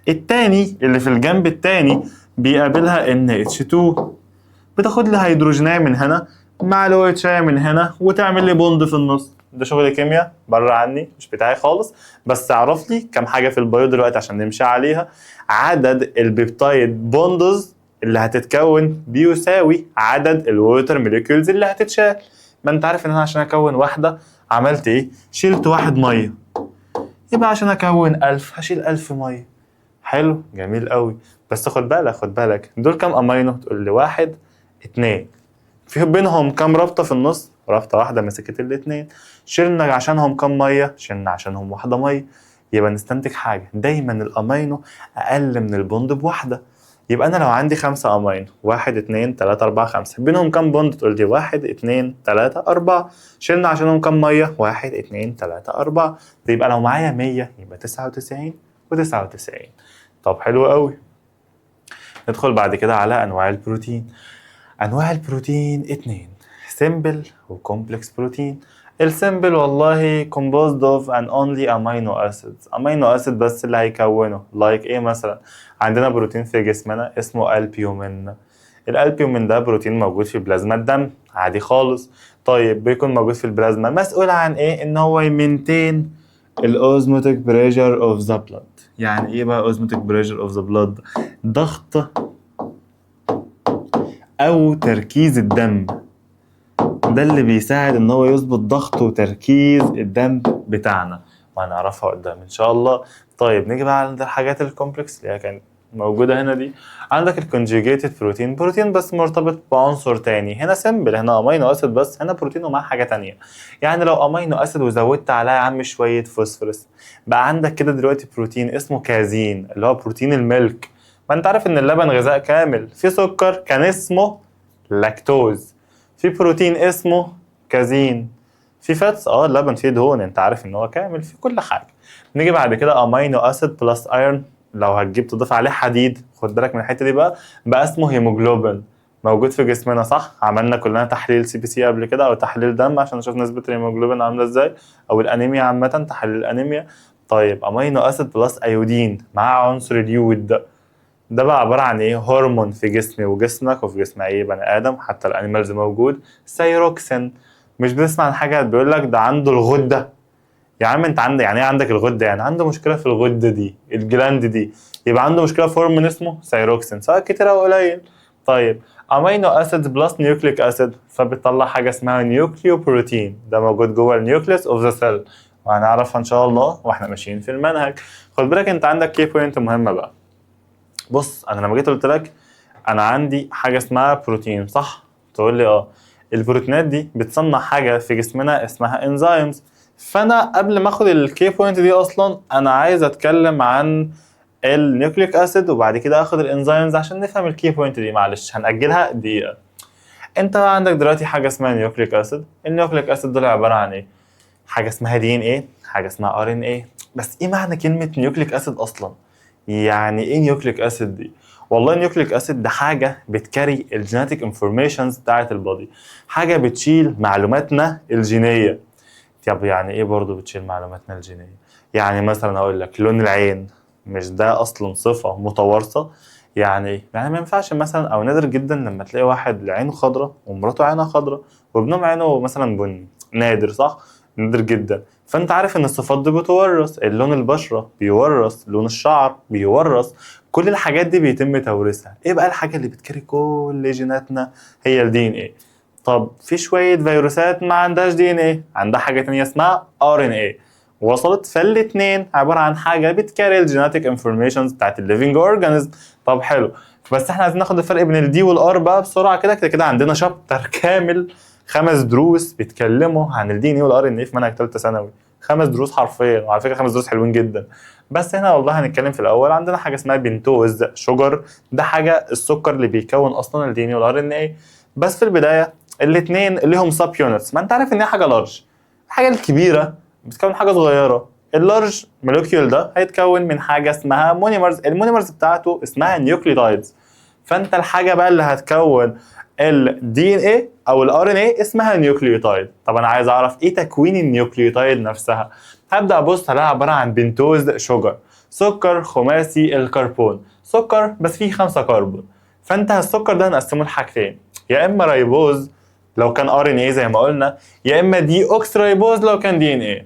التاني اللي في الجنب التاني بيقابلها NH2، بتاخد لي هيدروجينيه من هنا مع ال OH من هنا وتعمل لي bond في النص. ده شغل كيمياء بره عني، مش بتاعي خالص، بس اعرف لي كام حاجة في ال bio دلوقتي عشان نمشي عليها. عدد ال peptide bonds اللي هتتكون بيساوي عدد ال water molecules اللي هتتشال. ما انت عارف ان انا عشان اكون واحدة عملت ايه؟ شلت واحد ميه، يبقى عشان اكون 1000 هشيل 1000 ميه. حلو، جميل قوي. بس خد بالك خد بالك، دول كام امينو؟ تقول لي واحد، اتنين. في بينهم كام رابطه في النص؟ رابطه واحدة مسكت الاتنين. شلنا عشانهم كام ميه؟ شلنا عشانهم واحدة ميه. يبقى نستنتج حاجه، دايما الامينو اقل من ال bond بواحده. يبقى انا لو عندي خمسة امينو، واحد، اتنين، تلاتة، أربعة، خمسة، بينهم كام bond؟ تقول لي واحد، اتنين، تلاتة، أربعة. شلنا عشانهم كام مية؟ واحد، اتنين، تلاتة، أربعة. يبقى لو معايا 100 يبقى 99 و99. طب حلو قوي. ندخل بعد كده على أنواع البروتين. أنواع البروتين اتنين، simple و complex protein. ال simple والله composed of an only amino acids، amino acid بس اللي هيكونه. like ايه مثلا؟ عندنا بروتين في جسمنا اسمه البيومين. الالبيومين ده بروتين موجود في بلازما الدم عادي خالص. طيب بيكون موجود في البلازما، مسؤول عن ايه؟ ان هو ي maintain ال osmotic pressure of the blood. يعني ايه بقى osmotic pressure of the blood؟ ضغط او تركيز الدم. ده اللي بيساعد ان هو يظبط ضغط وتركيز الدم بتاعنا، وهنعرفها قدام ان شاء الله. طيب نيجي بقى عند الحاجات ال complex اللي هي كانت موجودة هنا دي. عندك ال conjugated protein، بروتين بس مرتبط بعنصر تاني. هنا simple، هنا amino acid بس، هنا بروتين ومعاه حاجة تانية. يعني لو amino acid وزودت عليها يا عم شوية فوسفورس، بقى عندك كده دلوقتي بروتين اسمه كازين، اللي هو بروتين ال milk. ما انت عارف ان اللبن غذاء كامل، في سكر كان اسمه لاكتوز، في بروتين اسمه كازين، في fats، اللبن فيه دهون، انت عارف ان هو كامل في كل حاجة. نيجي بعد كده amino acid plus iron، لو هتجيب تضيف عليه حديد، خد بالك من الحتة دي بقى اسمه هيموجلوبين، موجود في جسمنا صح؟ عملنا كلنا تحليل CBC قبل كده او تحليل دم عشان نشوف نسبه الهيموجلوبين عامله ازاي، او الانيميا عامة، تحليل الانيميا. طيب amino acid plus iodine مع عنصر اليود، ده بقى عبارة عن ايه؟ هرمون في جسمي وجسمك وفي جسم اي بني ادم، حتى ال animals موجود، ثيروكسين. مش بتسمع عن حاجة بيقول لك ده عنده الغدة؟ يا عم انت عندك يعني ايه عندك الغدة؟ يعني عنده مشكلة في الغدة دي، ال gland دي، يبقى عنده مشكلة في هرمون اسمه ثيروكسين، سواء كتير او قليل. طيب amino acid plus nucleic acid، فبتطلع حاجة اسمها nucleoprotein، ده موجود جوه ال nucleus of the cell، وهنعرفها ان شاء الله واحنا ماشيين في المنهج. خد بالك انت عندك key point مهمة بقى. بص انا لما جيت قلت لك انا عندي حاجة اسمها بروتين صح؟ تقول لي اه. البروتينات دي بتصنع حاجة في جسمنا اسمها enzymes. فانا قبل ما اخد ال key point دي اصلا انا عايز اتكلم عن ال nucleic acid وبعد كده اخد ال enzymes عشان نفهم ال key point دي. معلش هنأجلها دقيقة. انت بقى عندك دلوقتي حاجة اسمها nucleic acid. ال nucleic acid دول عبارة عن ايه؟ حاجة اسمها DNA، حاجة اسمها RNA. بس ايه معنى كلمة nucleic acid اصلا؟ يعني ايه nucleic acid دي؟ والله nucleic acid ده حاجة بت carry ال genetic informations بتاعت ال body، حاجة بتشيل معلوماتنا الجينيه. طب يعني ايه برضو بتشيل معلوماتنا الجينيه؟ يعني مثلا اقول لك لون العين، مش ده اصلا صفة متوارثه؟ يعني ايه؟ يعني ما ينفعش مثلا، او نادر جدا لما تلاقي واحد عينه خضراء ومراته عينها خضراء وابنهم عينه مثلا بني، نادر صح؟ نادر جدا. فانت عارف ان الصفات دي بتورث، اللون البشرة بيورث، لون الشعر بيورث، كل الحاجات دي بيتم توريثها. ايه بقى الحاجة اللي بت carry كل جيناتنا؟ هي ال DNA. طب في شوية فيروسات ما عندهاش DNA، عندها حاجة تانية اسمها RNA. وصلت؟ فالاثنين عبارة عن حاجة بت carry ال genetic informations بتاعت ال living organism. طب حلو، بس احنا عايزين ناخد الفرق بين ال D وال R بقى بسرعة كده كده كده. عندنا chapter كامل 5 دروس بيتكلموا عن ال DNA وال RNA في منهج ثالثة ثانوي، 5 دروس حرفيا، وعلى فكرة 5 دروس حلوين جدا. بس هنا والله هنتكلم في الاول. عندنا حاجة اسمها pentose sugar، ده حاجة السكر اللي بيكون اصلا ال DNA وال RNA. بس في البداية الاثنين ليهم subunits. ما انت عارف ان هي حاجة large، الحاجة الكبيرة بتكون حاجة صغيره. ال large molecule ده هيتكون من حاجة اسمها monomers، ال monomers بتاعته اسمها nucleotides. فانت الحاجة بقى اللي هتكون ال DNA او ال RNA اسمها nucleotide. طب انا عايز اعرف ايه تكوين ال nucleotide نفسها. هبدا ابص الاقيها عبارة عن pentose sugar، سكر خماسي الكربون، سكر بس فيه 5 كربون. فانت السكر ده هنقسمه لحاجتين، يا اما ribose لو كان RNA زي ما قلنا، يا اما deoxyribose لو كان DNA.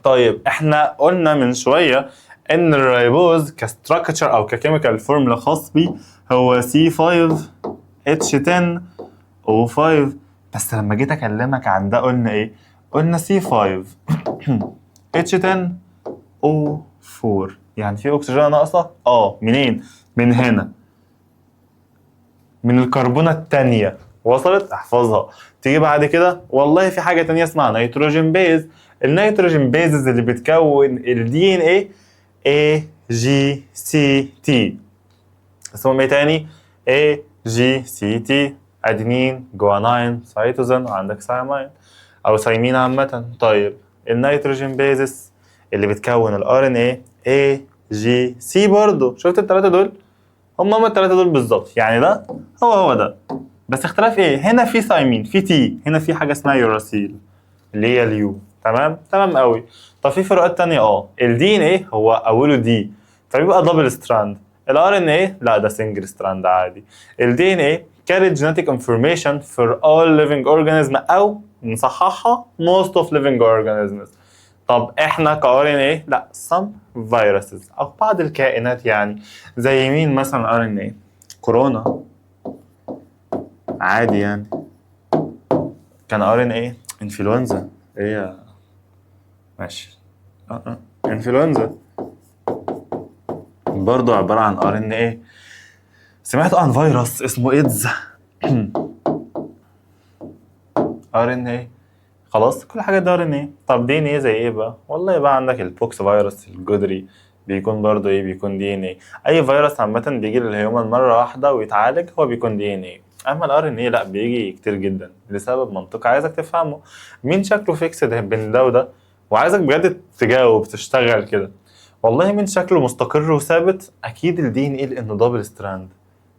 طيب احنا قلنا من شوية ان ال ribose ك structure او ك chemical formula خاص بيه هو C5H10O5. بس لما جيت اكلمك عن ده قلنا ايه؟ قلنا C5 H10 O4، يعني في اكسجين ناقصه. منين؟ من هنا، من الكربونه الثانيه. وصلت؟ احفظها. تيجي بعد كده والله في حاجة تانية اسمها nitrogen base. ال nitrogen bases اللي بتكون ال DNA A G C T، اسمهم ايه تاني؟ A G C T، adenine، guanine، cytosine، وعندك ثايمين او ثايمين عامة. طيب ال nitrogen bases اللي بتكون ال RNA A G C برضه. شفت الثلاثة دول؟ هم الثلاثة دول بالظبط، يعني ده هو هو ده، بس اختلاف ايه؟ هنا في ثايمين في T، هنا في حاجة اسمها يوراسيل اللي هي ال U. تمام؟ تمام قوي. طب في فروقات تانية؟ ال DNA هو اوله D فبيبقى double strand، ال RNA لا ده single strand عادي. ال DNA carry genetic information for all living organism، او نصححها most of living organisms. طب احنا ك RNA لا، some viruses او بعض الكائنات، يعني زي مين مثلا RNA؟ كورونا. عادي يعني كان RNA. انفلونزا ايه يا ماشي، انفلونزا برضه عبارة عن RNA. سمعت عن فيروس اسمه ايدز؟ RNA. خلاص كل حاجة ده RNA. طب DNA زي ايه بقى؟ والله بقى عندك ال pox virus الجدري بيكون برضه ايه؟ بيكون DNA. اي فيروس عامة بيجي لل human مرة واحدة ويتعالج هو بيكون DNA. اما ال RNA لا، بيجي كتير جدا لسبب منطقي عايزك تفهمه. مين شكله fixed بين ده وده؟ وعايزك بجد تجاوب تشتغل كده. والله مين شكله مستقر وثابت؟ اكيد ال DNA لانه double strand،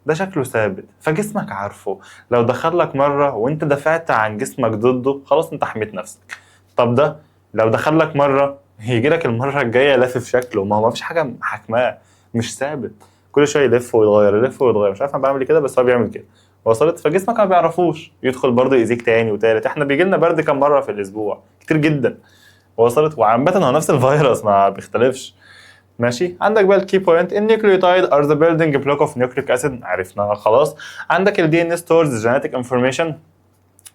ده شكله ثابت فجسمك عارفه، لو دخل لك مرة وانت دافعت عن جسمك ضده خلاص انت حميت نفسك. طب ده لو دخل لك مرة يجي لك المرة الجاية لافف شكله، ما هو ما فيش حاجة حاكماه، مش ثابت، كل شوية يلف ويتغير يلف ويتغير، مش عارف انا بعمل كده بس هو بيعمل كده. وصلت؟ فجسمك ما بيعرفوش، يدخل برضه يأذيك تاني وتالت. احنا بيجي لنا برد كام مرة في الاسبوع؟ كتير جدا. وصلت؟ وعامة هو نفس الفيروس ما بيختلفش. ماشي. عندك بقى ال key point، ال nucleotide are the building block of nucleic acid، عرفناها خلاص. عندك ال DNA stores genetic information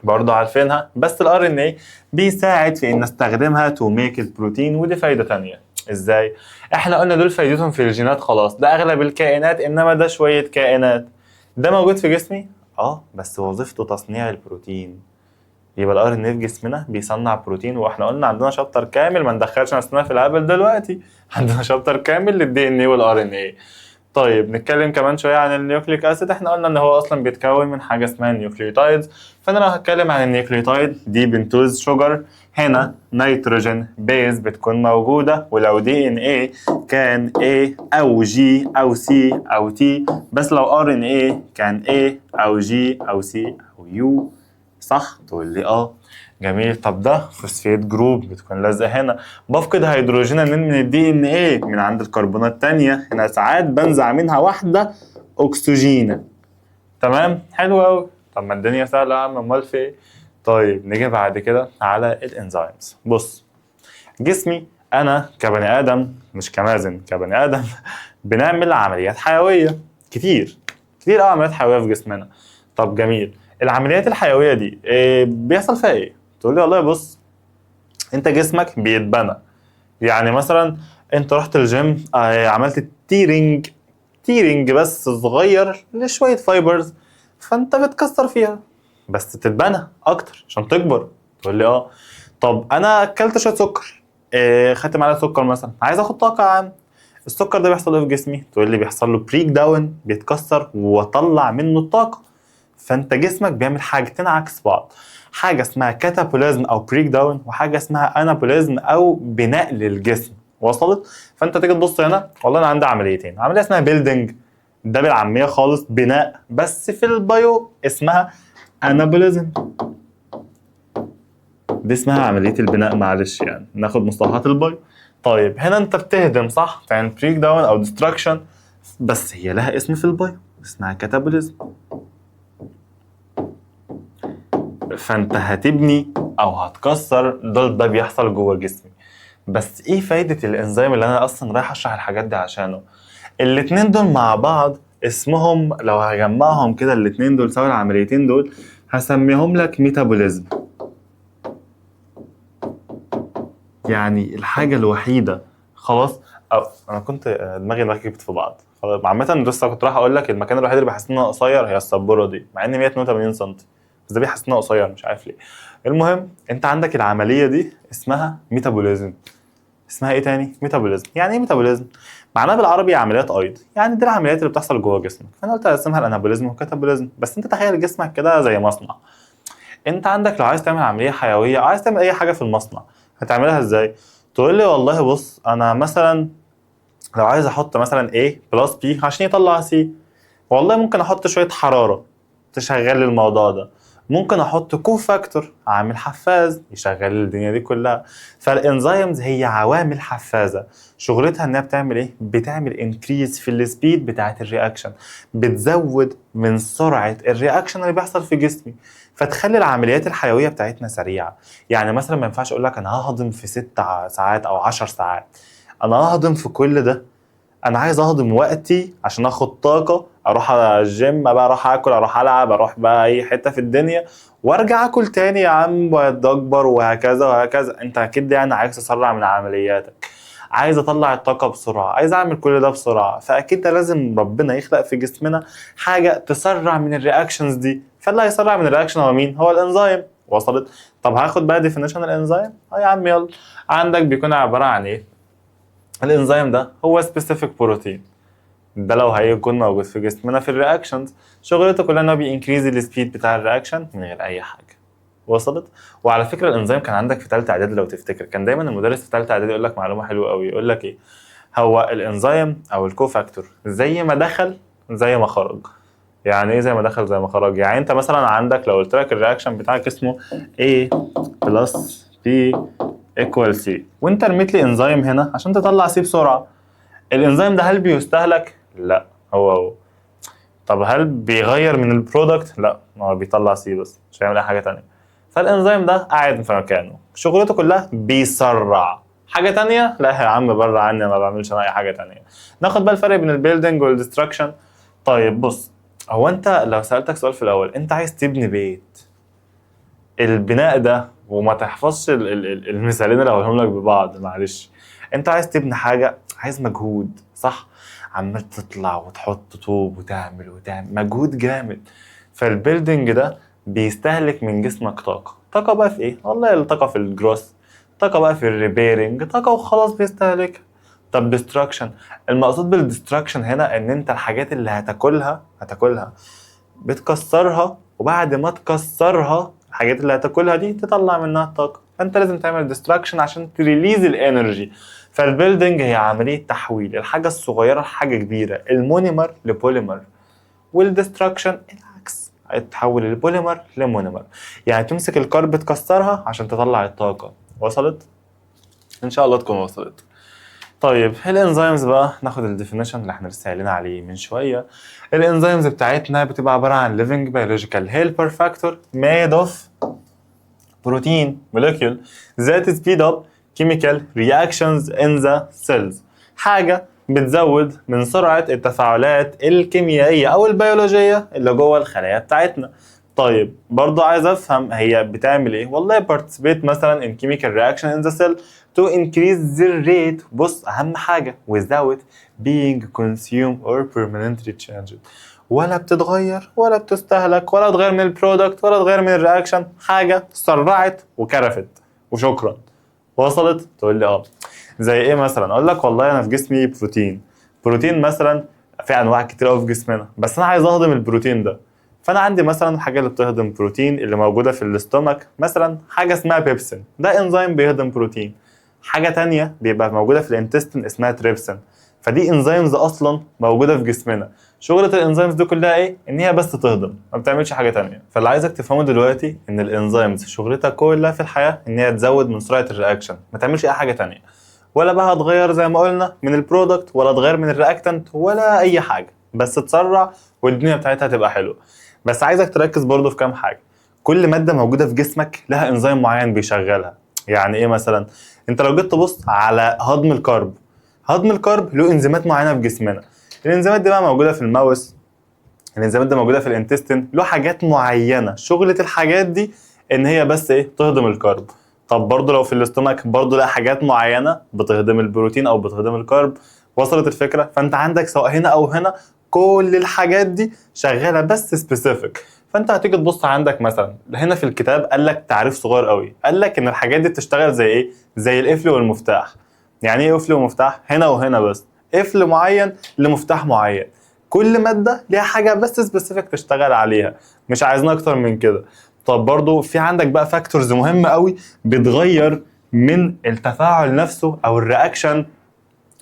برضه عارفينها، بس ال RNA بيساعد في ان استخدمها to make البروتين، ودي فايده ثانية. ازاي؟ احنا قلنا دول فايدتهم في الجينات خلاص، ده اغلب الكائنات، انما ده شوية كائنات. ده موجود في جسمي بس وظيفته تصنيع البروتين. يبقى ال RNA في جسمنا بيصنع بروتين، واحنا قلنا عندنا chapter كامل، ما ندخلش نفسنا في الهبل دلوقتي، عندنا chapter كامل لل DNA وال RNA. طيب نتكلم كمان شوية عن ال nucleic acid. احنا قلنا ان هو اصلا بيتكون من حاجة اسمها nucleotides، فانا لو هتكلم عن ال nucleotide دي pentose sugar، هنا nitrogen base بتكون موجودة، ولو DNA كان A او G او C او T، بس لو RNA كان A او G او C او U، صح؟ تقول لي اه. جميل. طب ده phosphate group بتكون لازقه هنا، بفقد هيدروجين من ال DNA من عند الكربونات الثانية، هنا ساعات بنزع منها واحدة اكسجين. تمام، حلو قوي. طب ما الدنيا سهلة يا عم، امال في ايه؟ طيب نيجي بعد كده على ال enzymes. بص جسمي انا كبني ادم، مش كمازن، كبني ادم بنعمل عمليات حيوية كتير كتير قوي، عمليات حيوية في جسمنا. طب جميل، العمليات الحيوية دي إيه بيحصل فيها ايه؟ تقول لي والله بص، انت جسمك بيتبنى، يعني مثلا انت رحت الجيم عملت tearing، tearing بس صغير لشويه fibers، فانت بتكسر فيها بس تتبنى اكتر عشان تكبر. تقول لي اه. طب انا اكلت شوية سكر، خدت معلقه سكر مثلا، عايز اخد طاقة يا عم، السكر ده بيحصل ايه في جسمي؟ تقول لي بيحصل له break down، بيتكسر واطلع منه الطاقة. فانت جسمك بيعمل حاجتين عكس بعض، حاجة اسمها catabolism او break down، وحاجه اسمها anabolism او بناء للجسم. وصلت؟ فانت تيجي تبص هنا، والله انا عندي عمليتين، عملية اسمها building، ده بالعامية خالص بناء، بس في ال bio اسمها anabolism، دي اسمها عملية البناء، معلش يعني ناخد مصطلحات ال bio. طيب هنا انت بتهدم صح؟ تعمل break down او destruction، بس هي لها اسم في ال bio اسمها catabolism. فانت هتبني او هتكسر، ده بيحصل جوه جسمي. بس ايه فايدة الانزيم اللي انا اصلا رايح اشرح الحاجات دي عشانه؟ الاتنين دول مع بعض اسمهم، لو هجمعهم كده الاتنين دول سوا العمليتين دول هسميهم لك metabolism. يعني الحاجة الوحيدة خلاص، أو انا كنت دماغي ركبت في بعض خلاص. عامة لسه كنت رايح اقول لك المكان الوحيد اللي بحس ان انا قصير هي السبورة دي، مع اني 182 سم، بس ده بيحس ان انا قصير مش عارف ليه. المهم انت عندك العملية دي اسمها metabolism. اسمها ايه تاني؟ metabolism. يعني ايه metabolism؟ معناها بالعربي عمليات ايض، يعني دي العمليات اللي بتحصل جوه جسمك. فانا قلت اقسمها ال anabolism و catabolism، بس انت تخيل جسمك كده زي مصنع. انت عندك لو عايز تعمل عملية حيوية، عايز تعمل اي حاجة في المصنع، هتعملها ازاي؟ تقول لي والله بص انا مثلا لو عايز احط مثلا A plus B عشان يطلع C، والله ممكن احط شوية حرارة تشغل لي الموضوع ده، ممكن احط cofactor عامل حفاز يشغل لي الدنيا دي كلها. فال enzymes هي عوامل حفازه، شغلتها انها بتعمل ايه؟ بتعمل increase في ال speed بتاعه ال reaction، بتزود من سرعة ال reaction اللي بيحصل في جسمي، فتخلي العمليات الحيوية بتاعتنا سريعة. يعني مثلا ما ينفعش اقول لك انا ههضم في 6 ساعات او 10 ساعات، انا ههضم في كل ده انا عايز اهضم وقتي عشان اخد طاقة اروح على الجيم بقى، اروح اكل، اروح العب، اروح بقى اي حتة في الدنيا وارجع اكل تاني يا عم واتدبر وهكذا وهكذا. انت اكيد يعني عايز تسرع من عملياتك، عايز اطلع الطاقة بسرعه، عايز اعمل كل ده بسرعه، فاكيد ده لازم ربنا يخلق في جسمنا حاجة تسرع من ال reactions دي. فاللي هيسرع من ال reaction هو مين؟ هو الانزيم. وصلت؟ طب هاخد بقى definition الانزيم. اه يا عم يلا. عندك بيكون عبارة عن ايه؟ الانزيم ده هو specific protein، ده لو هيكون موجود في جسمنا في ال reactions، شغلته كلها ان هو بي increase ال speed بتاع ال reaction من غير اي حاجه. وصلت؟ وعلى فكرة الانزيم كان عندك في ثالثة اعدادي لو تفتكر، كان دايما المدرس في ثالثة اعدادي يقول لك معلومة حلوة قوي، يقول لك ايه؟ هو الانزيم او ال cofactor زي ما دخل زي ما خرج. يعني ايه زي ما دخل زي ما خرج؟ يعني انت مثلا عندك لو قلت لك ال reaction بتاعك اسمه A plus B equal C، وانت رميت لي انزيم هنا عشان تطلع C بسرعة، الانزيم ده هل بيستهلك؟ لا، هو هو. طب هل بيغير من ال product؟ لا، هو بيطلع C بس، مش هيعمل اي حاجة تانية. فالانزيم ده قاعد في مكانه، شغلته كلها بيسرع. حاجة تانية؟ لا يا عم بره عني، ما بعملش انا اي حاجة تانية. ناخد بقى الفرق بين ال building وال destruction. طيب بص، هو انت لو سالتك سؤال في الاول، انت عايز تبني بيت، البناء ده وما تحفظش المثالين اللي هقولهم لك ببعض معلش، انت عايز تبني حاجة عايز مجهود صح؟ عمال تطلع وتحط طوب وتعمل وتعمل مجهود جامد. فال building ده بيستهلك من جسمك طاقة. طاقة بقى في ايه؟ والله الطاقة في ال growth، طاقة بقى في ال repairing، طاقة وخلاص بيستهلكها. طب destruction، المقصود بال destruction هنا ان انت الحاجات اللي هتاكلها بتكسرها، وبعد ما تكسرها الحاجات اللي هتاكلها دي تطلع منها الطاقة. فانت لازم تعمل destruction عشان ت release ال energy. فال building هي عملية تحويل الحاجة الصغيرة لحاجة كبيرة، ال monomer ل polymer، وال destruction العكس، تحول ال polymer ل monomer. يعني تمسك ال carb تكسرها عشان تطلع الطاقة. وصلت؟ ان شاء الله تكون وصلت. طيب ال enzymes بقى ناخد ال definition اللي احنا لسه قايلين عليه من شوية. ال enzymes بتاعتنا بتبقى عبارة عن living biological helper factor made of protein molecule that speed up chemical reactions in the cells. حاجة بتزود من سرعة التفاعلات الكيميائية أو البيولوجية اللي جوه الخلايا بتاعتنا. طيب برضو عايز افهم هي بتعمل ايه؟ والله participate مثلا in chemical reaction in the cell to increase their rate. بص اهم حاجة without being consumed or permanently changed، ولا بتتغير ولا بتستهلك ولا تغير من ال product ولا تغير من ال reaction، حاجة سرعت وكرفت وشكرا. وصلت؟ تقول لي اه. زي ايه مثلا؟ اقول لك والله انا في جسمي بروتين، بروتين مثلا في انواع كتير قوي في جسمنا، بس انا عايز اهضم البروتين ده. فانا عندي مثلا الحاجة اللي بتهضم بروتين اللي موجودة في ال stomach مثلا حاجة اسمها بيبسين، ده انزيم بيهضم بروتين. حاجة تانية بيبقى موجودة في ال intestine اسمها تريبسين. فدي enzymes اصلا موجودة في جسمنا. شغله ال enzymes دي كلها ايه؟ ان هي بس تهضم، ما بتعملش حاجة تانية. فاللي عايزك تفهمه دلوقتي ان ال enzymes شغلتها كلها في الحياة ان هي تزود من سرعة ال reaction، ما تعملش اي حاجة تانية، ولا بقى هتغير زي ما قلنا من ال product، ولا تغير من ال reactant، ولا اي حاجه، بس تسرع والدنيا بتاعتها تبقى حلوة. بس عايزك تركز برضو في كام حاجة. كل مادة موجودة في جسمك لها انزيم معين بيشغلها. يعني ايه مثلا؟ انت لو جيت تبص على هضم ال carb، هضم ال carb له انزيمات معينة في جسمنا. الانزيمات دي بقى موجودة في ال mouth، الانزيمات دي موجودة في ال intestine، له حاجات معينه. شغله الحاجات دي ان هي بس ايه؟ تهضم ال carb. طب برضه لو في ال stomach برضه لها حاجات معينة بتهضم البروتين او بتهضم ال carb. وصلت الفكرة؟ فانت عندك سواء هنا او هنا كل الحاجات دي شغالة بس specific. فانت هتيجي تبص عندك مثلا هنا في الكتاب قال لك تعريف صغير قوي، قال لك ان الحاجات دي بتشتغل زي ايه؟ زي القفل والمفتاح. يعني ايه قفل ومفتاح؟ هنا وهنا بس قفل معين لمفتاح معين. كل مادة ليها حاجة بس specific تشتغل عليها، مش عايزين اكتر من كده. طب برضو في عندك بقى factors مهمة قوي بتغير من التفاعل نفسه او ال reaction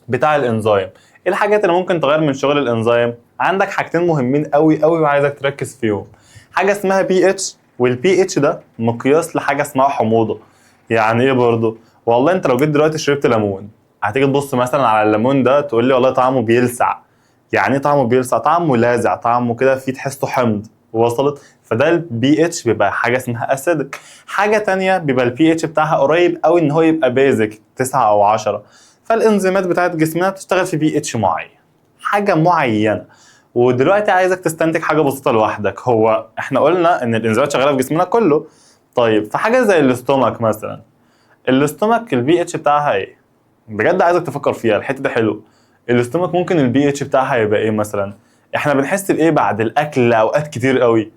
بتاع الانزيم. ايه الحاجات اللي ممكن تغير من شغل الانزيم؟ عندك حاجتين مهمين قوي قوي وعايزك تركز فيهم. حاجة اسمها pH، وال pH ده مقياس لحاجة اسمها حموضه. يعني ايه برضو؟ والله انت لو جيت دلوقتي شربت ليمون، هتيجي تبص مثلا على الليمون ده تقول لي والله طعمه بيلسع. يعني ايه طعمه بيلسع؟ طعمه لاذع، طعمه كده فيه تحسه حمض. وصلت؟ فده ال pH بيبقى حاجة اسمها acidic. حاجة تانية بيبقى ال pH بتاعها قريب قوي ان هو يبقى basic 9 او 10. فالانزيمات بتاعت جسمنا بتشتغل في بي اتش معين، حاجة معينه. ودلوقتي عايزك تستنتج حاجة بسيطة لوحدك. هو احنا قلنا ان الانزيمات شغالة في جسمنا كله، طيب في حاجة زي ال stomach مثلا، ال stomach ال pH بتاعها ايه؟ بجد عايزك تفكر فيها، الحتة دي حلوه. ال stomach ممكن ال pH بتاعها يبقى ايه مثلا؟ احنا بنحس بايه بعد الاكل اوقات كتير قوي؟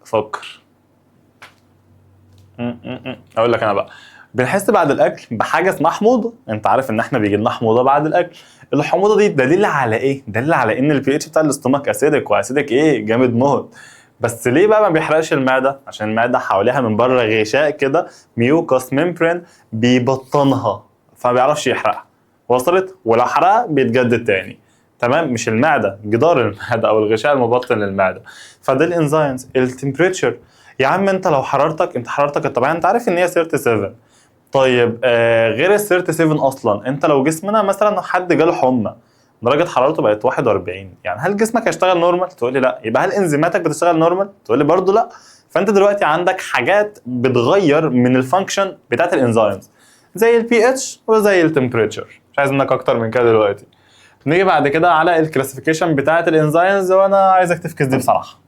فكر. اقول لك انا بقى، بنحس بعد الاكل بحاجة اسمها حموضه. انت عارف ان احنا بيجي لنا حموضه بعد الاكل. الحموضة دي دليل على ايه؟ دليل على ان ال pH بتاع ال stomach acidic، و acidic ايه؟ جامد موت. بس ليه بقى ما بيحرقش المعده؟ عشان المعدة حواليها من بره غشاء كده، mucous membrane، بيبطنها، فما بيعرفش يحرقها. وصلت؟ ولو حرقها بيتجدد تاني. تمام؟ مش المعده، جدار المعدة او الغشاء المبطن للمعدة. فده ال enzymes. ال temperature يا عم، انت لو حرارتك، انت حرارتك الطبيعية انت عارف ان هي 37. طيب غير ال 37 اصلا، انت لو جسمنا مثلا حد جاله حمى درجه حرارته بقت 41، يعني هل جسمك هيشتغل normal؟ تقول لي لا. يبقى هل انزيماتك بتشتغل normal؟ تقول لي برضه لا. فانت دلوقتي عندك حاجات بتغير من ال function بتاعت ال enzymes زي ال pH وزي ال temperature. مش عايز منك اكتر من كده دلوقتي. نيجي بعد كده على ال classification بتاعت ال enzymes، وانا عايزك تفكس دي بصراحه،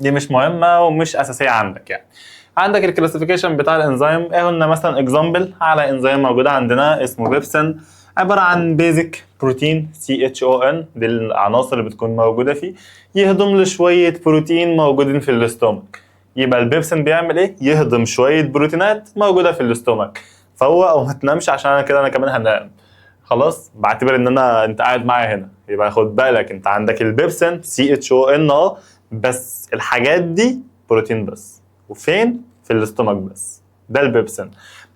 دي مش مهمة ومش اساسية عندك. يعني عندك ال classification بتاع الانزيم ايه؟ قلنا مثلا example على انزيم موجود عندنا اسمه بيبسين، عبارة عن basic protein CHON، دي العناصر اللي بتكون موجودة فيه، يهضم لي شوية بروتين موجودين في ال stomach. يبقى البيبسين بيعمل ايه؟ يهضم شوية بروتينات موجودة في ال stomach. فهو او ما تنامش عشان انا كده انا كمان هنام. خلاص، بعتبر ان انا انت قاعد معايا هنا. يبقى خد بالك انت عندك البيبسين CHON بس الحاجات دي بروتين بس، وفين؟ في ال stomach بس. ده البيبسين.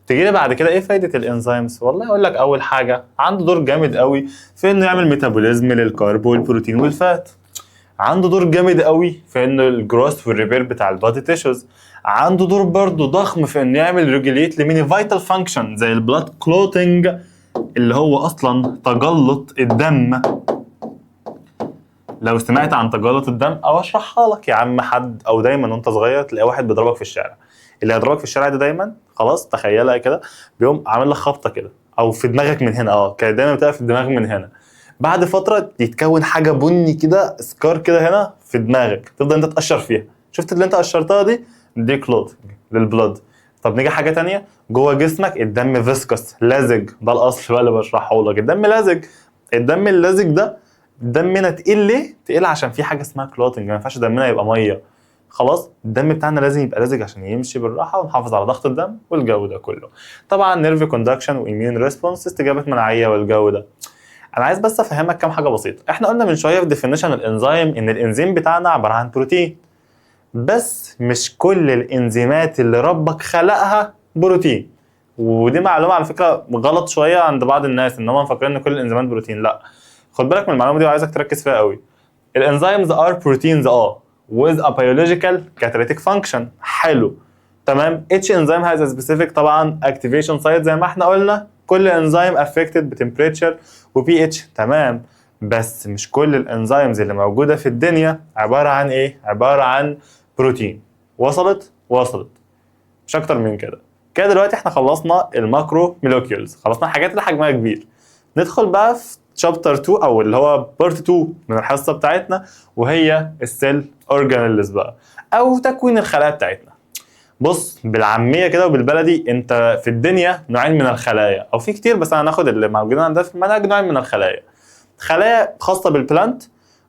تيجي لي بعد كده ايه فايده ال enzymes؟ والله اقول لك، اول حاجة عنده دور جامد قوي في انه يعمل metabolism لل carb والبروتين وال fat. عنده دور جامد قوي في انه ال growth وال repair بتاع ال body tissues. عنده دور برضه ضخم في انه يعمل regulate ل many vital function زي ال blood clotting، اللي هو اصلا تجلط الدم. لو سمعت عن تجلط الدم او اشرحها لك يا عم، حد او دايما وانت صغير تلاقي واحد بيضربك في الشارع، اللي هيضربك في الشارع ده دايما، خلاص، تخيلها كده، بيقوم عامل لك خبطه كده او في دماغك من هنا، كانت دايما بتبقى في الدماغ من هنا. بعد فترة يتكون حاجة بني كده، scar كده هنا في دماغك، تفضل انت تقشر فيها. شفت اللي انت قشرتها دي؟ دي clot لل blood. طب نيجي حاجة تانية جوه جسمك، الدم viscous لزج، ده الاصل بقى اللي بشرحه لك. الدم لزج، الدم اللزج ده دمنا تقيل. ليه؟ تقيل عشان في حاجة اسمها clotting. ما ينفعش دمنا يبقى ميه، خلاص، الدم بتاعنا لازم يبقى لزج عشان يمشي بالراحة ونحافظ على ضغط الدم والجو ده كله. طبعا nerve conduction و immune response، استجابات مناعية والجو ده. انا عايز بس افهمك كام حاجة بسيطه. احنا قلنا من شوية في definition الانزيم ان الانزيم بتاعنا عبارة عن بروتين، بس مش كل الانزيمات اللي ربك خلقها بروتين. ودي معلومة على فكرة غلط شوية عند بعض الناس، ان هم مفكرين ان كل الانزيمات بروتين. لا، خد بالك من المعلومة دي وعايزك تركز فيها قوي. ال enzymes are proteins with a biological catalytic function. حلو، تمام. each enzyme has a specific طبعا activation site، زي ما احنا قلنا كل enzyme affected ب temperature و pH. تمام، بس مش كل ال enzymes اللي موجودة في الدنيا عبارة عن ايه؟ عبارة عن بروتين. وصلت؟ وصلت. مش اكتر من كده. كده دلوقتي احنا خلصنا ال macromolecules، خلصنا الحاجات اللي حجمها كبير. ندخل بقى في chapter 2 او اللي هو part 2 من الحصة بتاعتنا، وهي ال cell organelles بقى او تكوين الخلايا بتاعتنا. بص، بالعامية كده وبالبلدي، انت في الدنيا نوعين من الخلايا، او في كتير بس انا هناخد اللي موجودين عندنا في المنهج، نوعين من الخلايا: خلايا خاصة بال plant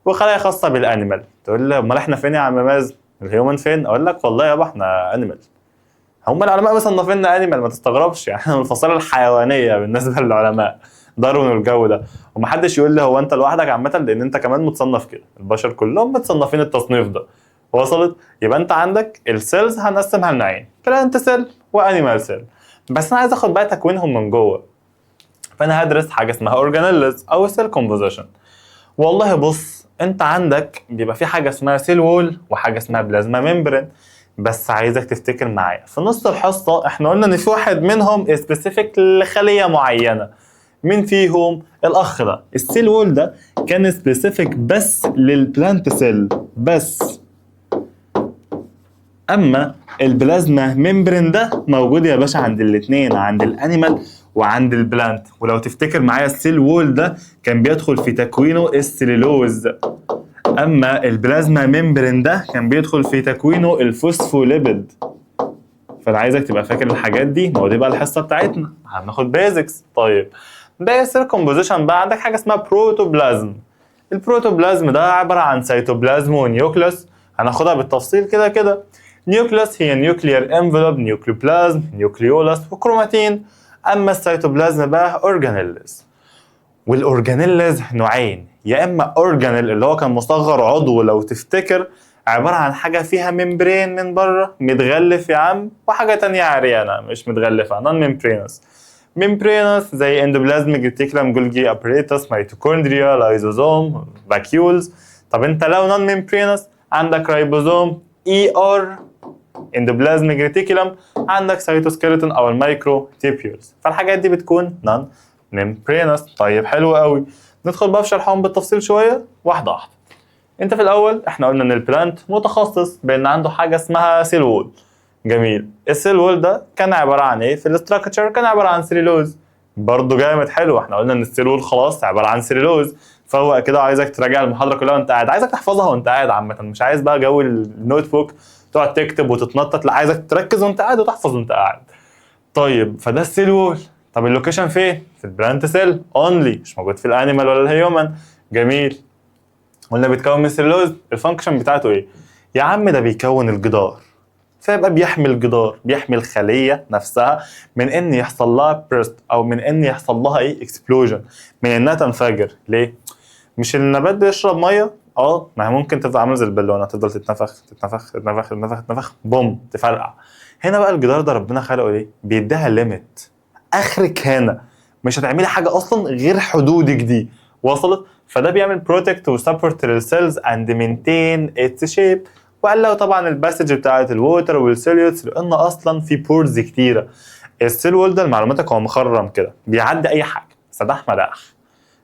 وخلايا خاصة بال animal. تقول لي امال احنا فين يا عم مازن؟ ال human فين؟ اقول لك والله يابا احنا animal، هم العلماء مصنفيننا animal، ما تستغربش، يعني احنا من الفصيله الحيوانية بالنسبة للعلماء، داروين والجو ده. ومحدش يقول لي هو انت لوحدك عامه، لان انت كمان متصنف كده، البشر كلهم متصنفين التصنيف ده. وصلت؟ يبقى انت عندك ال cells هنقسمها لنوعين: plant cell و animal cell. بس انا عايز اخد بقى تكوينهم من جوه، فانا هدرس حاجة اسمها organelles او cell composition. والله بص، انت عندك بيبقى في حاجة اسمها cell wall وحاجه اسمها plasma membrane. بس عايزك تفتكر معايا، في نص الحصة احنا قلنا ان في واحد منهم specific لخليه معينه. مين فيهم؟ الاخ ده، ال cell wall ده كان specific بس لل plant cell بس. اما ال plasma membrane ده موجود يا باشا عند الاثنين، عند ال animal وعند ال plant. ولو تفتكر معايا ال cell wall ده كان بيدخل في تكوينه السليلوز، اما ال plasma membrane ده كان بيدخل في تكوينه الفوسفوليبيد. فانا عايزك تبقى فاكر الحاجات دي، ما هو دي بقى الحصة بتاعتنا، هناخد basics. طيب ده ال cell composition. بقى عندك حاجة اسمها protoplasm. ال protoplasm ده عبارة عن cytoplasm و nucleus، هناخدها بالتفصيل كده كده. nucleus هي nuclear envelope، nucleoplasm، nucleolus و chromatin. اما السيتوبلازم بقى organelles، وال organelles نوعين، يا اما organelle اللي هو كان مصغر عضو لو تفتكر، عبارة عن حاجة فيها membrane من بره متغلف يا عم، وحاجه تانية عريانه مش متغلفه non membranous. membranous زي endoplasmic reticulum، Golgi apparatus، mitochondria، lysosome، vacuoles. طب انت لو non membranous عندك ribosome، ER، endoplasmic reticulum، عندك cytoskeleton او ال microtubules. فالحاجات دي بتكون non membranous. طيب حلو قوي، ندخل بقى في شرحهم بالتفصيل شوية واحدة واحدة. انت في الاول احنا قلنا ان ال plant متخصص بان عنده حاجة اسمها cell wall. جميل، ال cell wall ده كان عبارة عن ايه في ال structure؟ كان عبارة عن سيلولوز برضه. جامد، حلو. احنا قلنا ان ال cell wall خلاص عبارة عن سيلولوز. فهو كده عايزك تراجع المحاضرة كلها وانت قاعد، عايزك تحفظها وانت قاعد عامه، مش عايز بقى جو ال notebook تقعد تكتب وتتنطط، لا عايزك تركز وانت قاعد وتحفظ وانت قاعد. طيب فده ال cell wall. طب ال location فين؟ في ال plant cell only، مش موجود في ال animal ولا ال human. جميل، قلنا بيتكون من السلولوز. ال function بتاعته ايه؟ يا عم ده بيكون الجدار، فيبقى بيحمي الجدار، بيحمي الخلية نفسها من ان يحصل لها burst او من ان يحصل لها ايه؟ explosion، من انها تنفجر. ليه؟ مش النبات بيشرب ميه؟ اه، ما هي ممكن تفضل عامله زي البالونة، تفضل تتنفخ تتنفخ تتنفخ تتنفخ تتنفخ، بوم تفرقع. هنا بقى الجدار ده ربنا خلقه ليه؟ بيديها limit، اخرك هنا، مش هتعملي حاجة اصلا غير حدودك دي. وصلت؟ فده بيعمل protect و support لل cells and maintain its shape. وقال له طبعا ال passage بتاعت ال water وال solutes، لان اصلا في pores كتيره. ال cell wall ده لمعلوماتك هو مخرم كده، بيعدي اي حاجه، سداح مداح،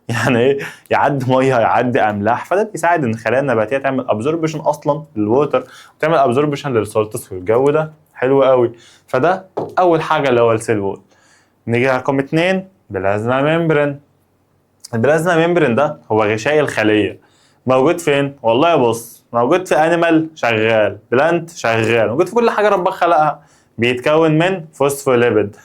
يعني ايه؟ يعدي ميه، يعدي املاح. فده بيساعد ان الخلايا النباتية تعمل absorption اصلا لل water وتعمل absorption لل salts والجو ده حلو قوي. فده اول حاجة اللي هو ال cell wall. نيجي على رقم 2، plasma membrane. ال plasma membrane ده هو غشاء الخليه. موجود فين؟ والله بص، موجود في animal شغال، plant شغال، موجود في كل حاجة ربك خلقها. بيتكون من فوسفوليبيد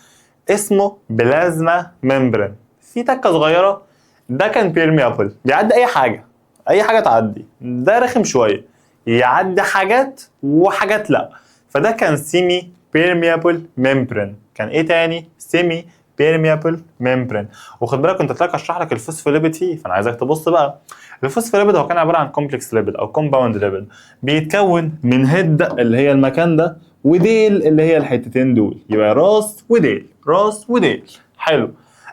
اسمه plasma membrane. في تكه صغيره، ده كان permeable بيعدي اي حاجه، اي حاجة تعدي. ده رخم شويه، يعدي حاجات وحاجات لا. فده كان semi permeable membrane. كان ايه تاني؟ semi permeable membrane. وخد بالك كنت قلت اشرح لك الفوسفوليبيد فيه، فانا عايزك تبص بقى. الفوسفوليبيد هو كان عبارة عن complex lipid او compound lipid، بيتكون من head اللي هي المكان ده وديل اللي هي الحتتين دول، يبقى راس وديل، راس وديل. حلو.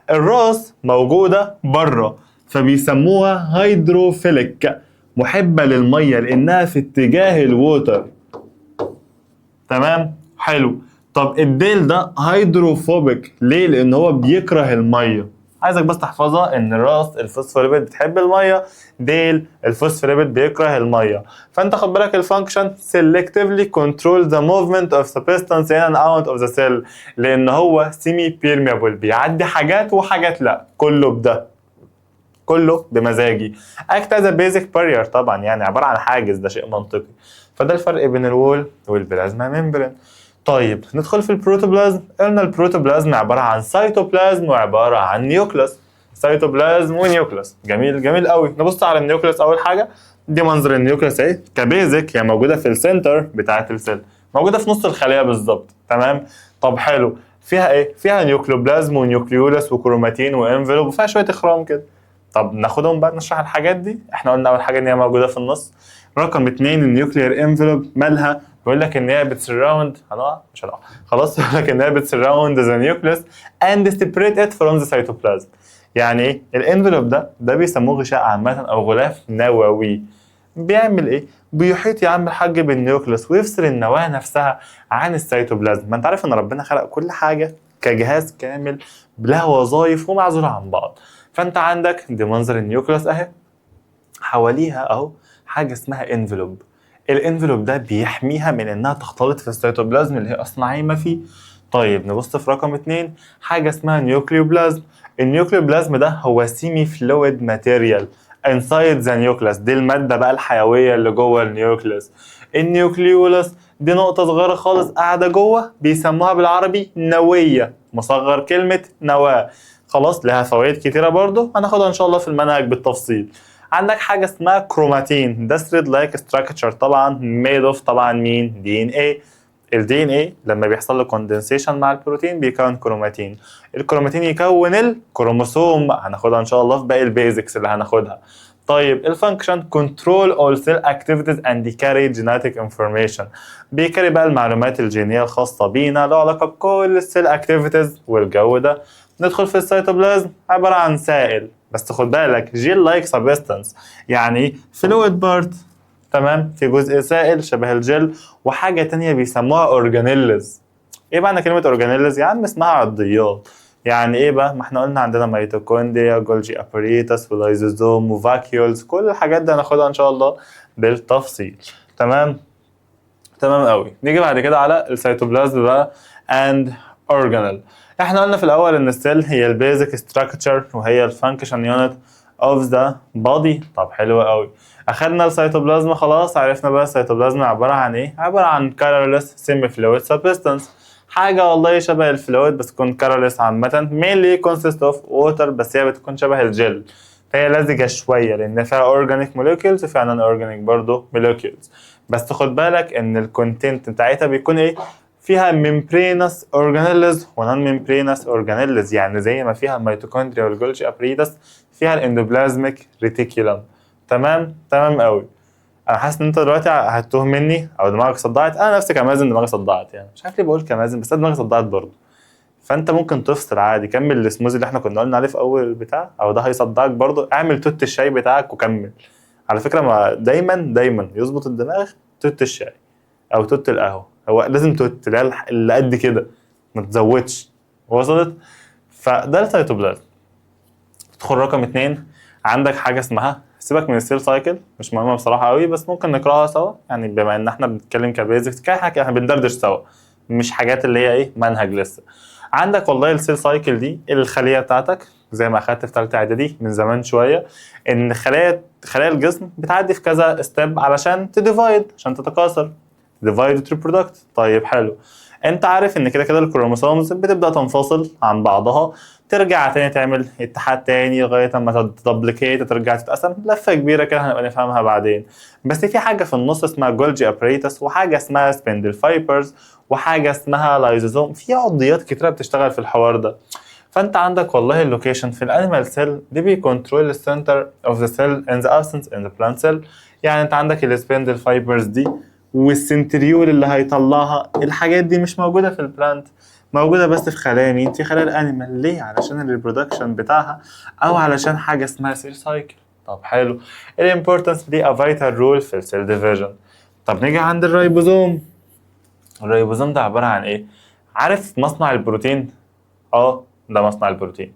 الراس موجودة بره فبيسموها hydrophilic، محبة للمية لانها في اتجاه ال water. تمام، حلو. طب الديل ده hydrophobic ليه؟ لان هو بيكره الميه. عايزك بس تحفظها ان راس الفوسفوليبيد بتحب الميه، ديل الفوسفوليبيد بيكره الميه. فانت خد بالك ال function selectively control the movement of substance in and out of the cell، لان هو semi permeable بيعدي حاجات وحاجات لا، كله بده كله بمزاجي. act as a basic barrier طبعا، يعني عبارة عن حاجز، ده شيء منطقي. فده الفرق بين ال wall وال plasma membrane. طيب ندخل في البروتوبلازم. قلنا البروتوبلازم عبارة عن سيتوبلازم وعبارة عن nucleus، cytoplasm و nucleus. جميل، جميل قوي. نبص على ال nucleus اول حاجه. دي منظر ال nucleus اهي ك basic، هي موجودة في ال center بتاعه ال cell، موجودة في نص الخلية بالظبط. تمام. طب حلو، فيها ايه؟ فيها nucleoplasm و nucleolus و chromatin و envelope، وفيها شوية اخرام كده. طب ناخدهم بقى نشرح الحاجات دي. احنا قلنا اول حاجة ان هي موجودة في النص. رقم 2، ال nuclear envelope مالها؟ بيقول لك ان هي بت surround، هنقع؟ مش هنقع خلاص. بيقول لك ان هي بت surround the nucleus and separate it from the cytoplasm. يعني ايه ال envelope ده؟ ده بيسموه غشاء عامة او غلاف نووي. بيعمل ايه؟ بيحيط يا عم الحاج بال nucleus ويفصل النواة نفسها عن السيتوبلازم. ما انت عارف ان ربنا خلق كل حاجة كجهاز كامل لها وظائف ومعزوله عن بعض. فانت عندك دي منظر ال nucleus اهي، حواليها اهو حاجة اسمها envelope. ال envelope ده بيحميها من انها تختلط في السيتوبلازم اللي هي اصلا عايمه فيه. طيب نبص في رقم 2، حاجة اسمها nucleoplasm. ال nucleoplasm ده هو semi fluid material inside the nucleus. دي المادة بقى الحيوية اللي جوه ال nucleus. ال nucleolus دي نقطة صغيرة خالص قاعدة جوه، بيسموها بالعربي نويه، مصغر كلمة نواه. خلاص، لها فوائد كتيرة برضو هناخدها ان شاء الله في المنهج بالتفصيل. عندك حاجة اسمها كروماتين، ده thread like structure طبعا made of طبعا مين؟ DNA. ال DNA لما بيحصل له condensation مع البروتين بيكون كروماتين، الكروماتين يكون الكروموسوم، هناخدها ان شاء الله في باقي ال basics اللي هناخدها. طيب ال function control all cell activities and carry genetic information، بي carry بقى المعلومات الجينية الخاصة بينا له علاقة بكل ال cell activities والجو ده. ندخل في السيتوبلازم، عبارة عن سائل، بس خد بالك gel like substance، يعني fluid part، تمام؟ في جزء سائل شبه الجل، وحاجه تانية بيسموها organelles. ايه معنى كلمة organelles؟ يا عم اسمها عضيات. يعني ايه بقى؟ ما احنا قلنا عندنا mitochondria، Golgi apparatus، و lysosome، و vacuoles، كل الحاجات دي هناخدها ان شاء الله بالتفصيل. تمام؟ تمام قوي. نيجي بعد كده على السيتوبلازم بقى and organelle. احنا قلنا في الاول ان ال cell هي ال basic structure وهي ال function unit of the body. طب حلو قوي، اخدنا السيتوبلازم خلاص، عرفنا بقى السيتوبلازم عبارة عن ايه؟ عبارة عن colorless semi fluid substance، حاجة والله شبه ال fluid بس تكون colorless عامه، mainly consist of water، بس هي بتكون شبه الجل، فهي لزجه شوية لان فيها organic molecules وفيها non organic برضه molecules. بس خد بالك ان ال content بتاعتها بيكون ايه؟ فيها membranous organelles و non membranous organelles، يعني زي ما فيها ال mitochondria وال Golgi apparatus فيها ال endoplasmic reticulum. تمام؟ تمام قوي. انا حاسس ان انت دلوقتي هتتوه مني او دماغك صدعت. انا نفسي كمازن دماغي صدعت، يعني مش عارف ليه بقول كمازن، بس انا دماغي صدعت برضه. فانت ممكن تفصل عادي، كمل السموزي اللي احنا كنا قلنا عليه في اول البتاع، او ده هيصدعك برضه، اعمل توت الشاي بتاعك وكمل. على فكرة ما دايما دايما يظبط الدماغ توت الشاي او توت القهوه، هو لازم توت اللي هي اللي قد كده، ما تزودش. وصلت؟ فده السيتوبلازم. تدخل رقم 2، عندك حاجة اسمها، سيبك من ال cell cycle مش مهمة بصراحة قوي، بس ممكن نقراها سوا، يعني بما ان احنا بنتكلم ك basics كده احنا بندردش سوا، مش حاجات اللي هي ايه منهج لسه. عندك والله ال cell cycle دي الخلية بتاعتك زي ما اخدت في ثالثة اعدادي من زمان شويه، ان خلايا الجسم بتعدي في كذا step علشان ت divide، عشان تتكاثر، divide reproduct. طيب حلو، انت عارف ان كده كده ال chromosomes بتبدا تنفصل عن بعضها، ترجع تاني تعمل اتحاد تاني لغاية اما ت duplicate وترجع تتقسم، لفه كبيرة كده هنبقى نفهمها بعدين. بس في حاجة في النص اسمها Golgi apparatus، وحاجه اسمها spindle fibers، وحاجه اسمها لايزوزوم، في عضيات كتيرة بتشتغل في الحوار ده. فانت عندك والله ال location في ال animal cell دي بي control ال center of the cell in the absence in the plant cell. يعني انت عندك ال spindle fibers دي وال centriole اللي هيطلعها، الحاجات دي مش موجودة في ال plant، موجودة بس في خلايا مين؟ في خلايا ال animal. ليه؟ علشان ال reproduction بتاعها او علشان حاجة اسمها cell cycle. طب حلو، ال importance play a vital role في ال cell division. طب نيجي عند ال ribosome. ال ribosome ده عبارة عن ايه؟ عارف مصنع البروتين؟ اه، ده مصنع البروتين.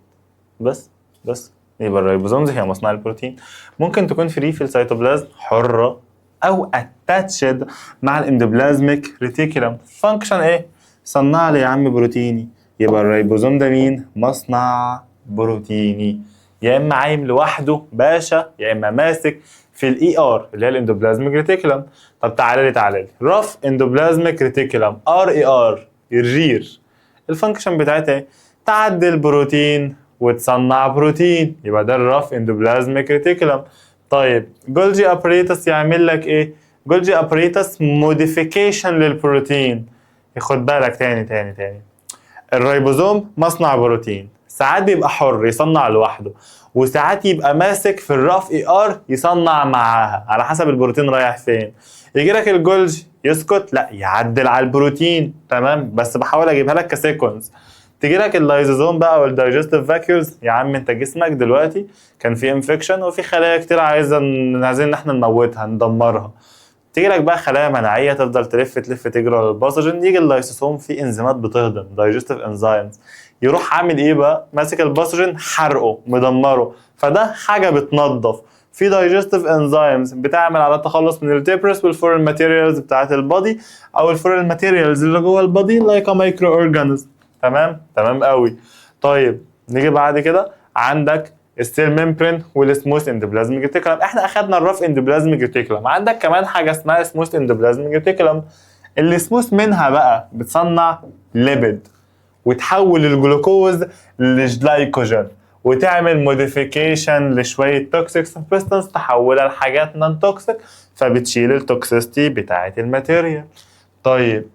بس بس يبقى ال ribosomes هي مصنع البروتين. ممكن تكون free في السيتوبلازم حره، او attached مع ال endoplasmic reticulum. function ايه؟ صنع لي يا عم بروتيني. يبقى الريبوزوم ده مين؟ مصنع بروتيني، يا اما عايم لوحده باشا، يا اما ماسك في ال ER اللي هي ال endoplasmic reticulum. طب تعالى لي تعالى لي rough endoplasmic reticulum، RER، ال RER، ال function بتاعتها ايه؟ تعدل بروتين وتصنع بروتين. يبقى ده ال rough endoplasmic reticulum. طيب Golgi apparatus يعمل لك ايه؟ Golgi apparatus modification للبروتين. خد بالك تاني تاني تاني، الريبوزوم مصنع بروتين، ساعات بيبقى حر يصنع لوحده، وساعات يبقى ماسك في ال rough ER يصنع معاها، على حسب البروتين رايح فين. يجي لك الجولجي يسكت؟ لا، يعدل على البروتين. تمام؟ بس بحاول اجيبها لك ك sequence. تيجي لك اللايزوزوم بقى وال digestive vacuoles. يا عم انت جسمك دلوقتي كان في infection وفي خلايا كتير عايزين ان احنا نموتها ندمرها. تيجي لك بقى خلايا مناعية تفضل تلف تلف تجري على ال pathogen. يجي اللايسوسوم فيه انزيمات بتهضم، digestive enzymes، يروح عامل ايه بقى؟ ماسك ال pathogen حرقه مدمره. فده حاجة بتنظف. في digestive enzymes بتعمل على التخلص من ال debris وال foreign materials بتاعت ال body، او ال foreign materials اللي جوه ال body like microorganism. تمام، تمام قوي. طيب نيجي بعد كده عندك ال cell membrane وال smooth endoplasmic reticulum. احنا اخدنا ال rough endoplasmic reticulum، عندك كمان حاجة اسمها smooth endoplasmic reticulum. اللي سموث منها بقى بتصنع lipid وتحول الجلوكوز لجلايكوجين وتعمل modification لشويه toxic substance تحولها لحاجات non toxic، فبتشيل ال toxicity بتاعه ال material. طيب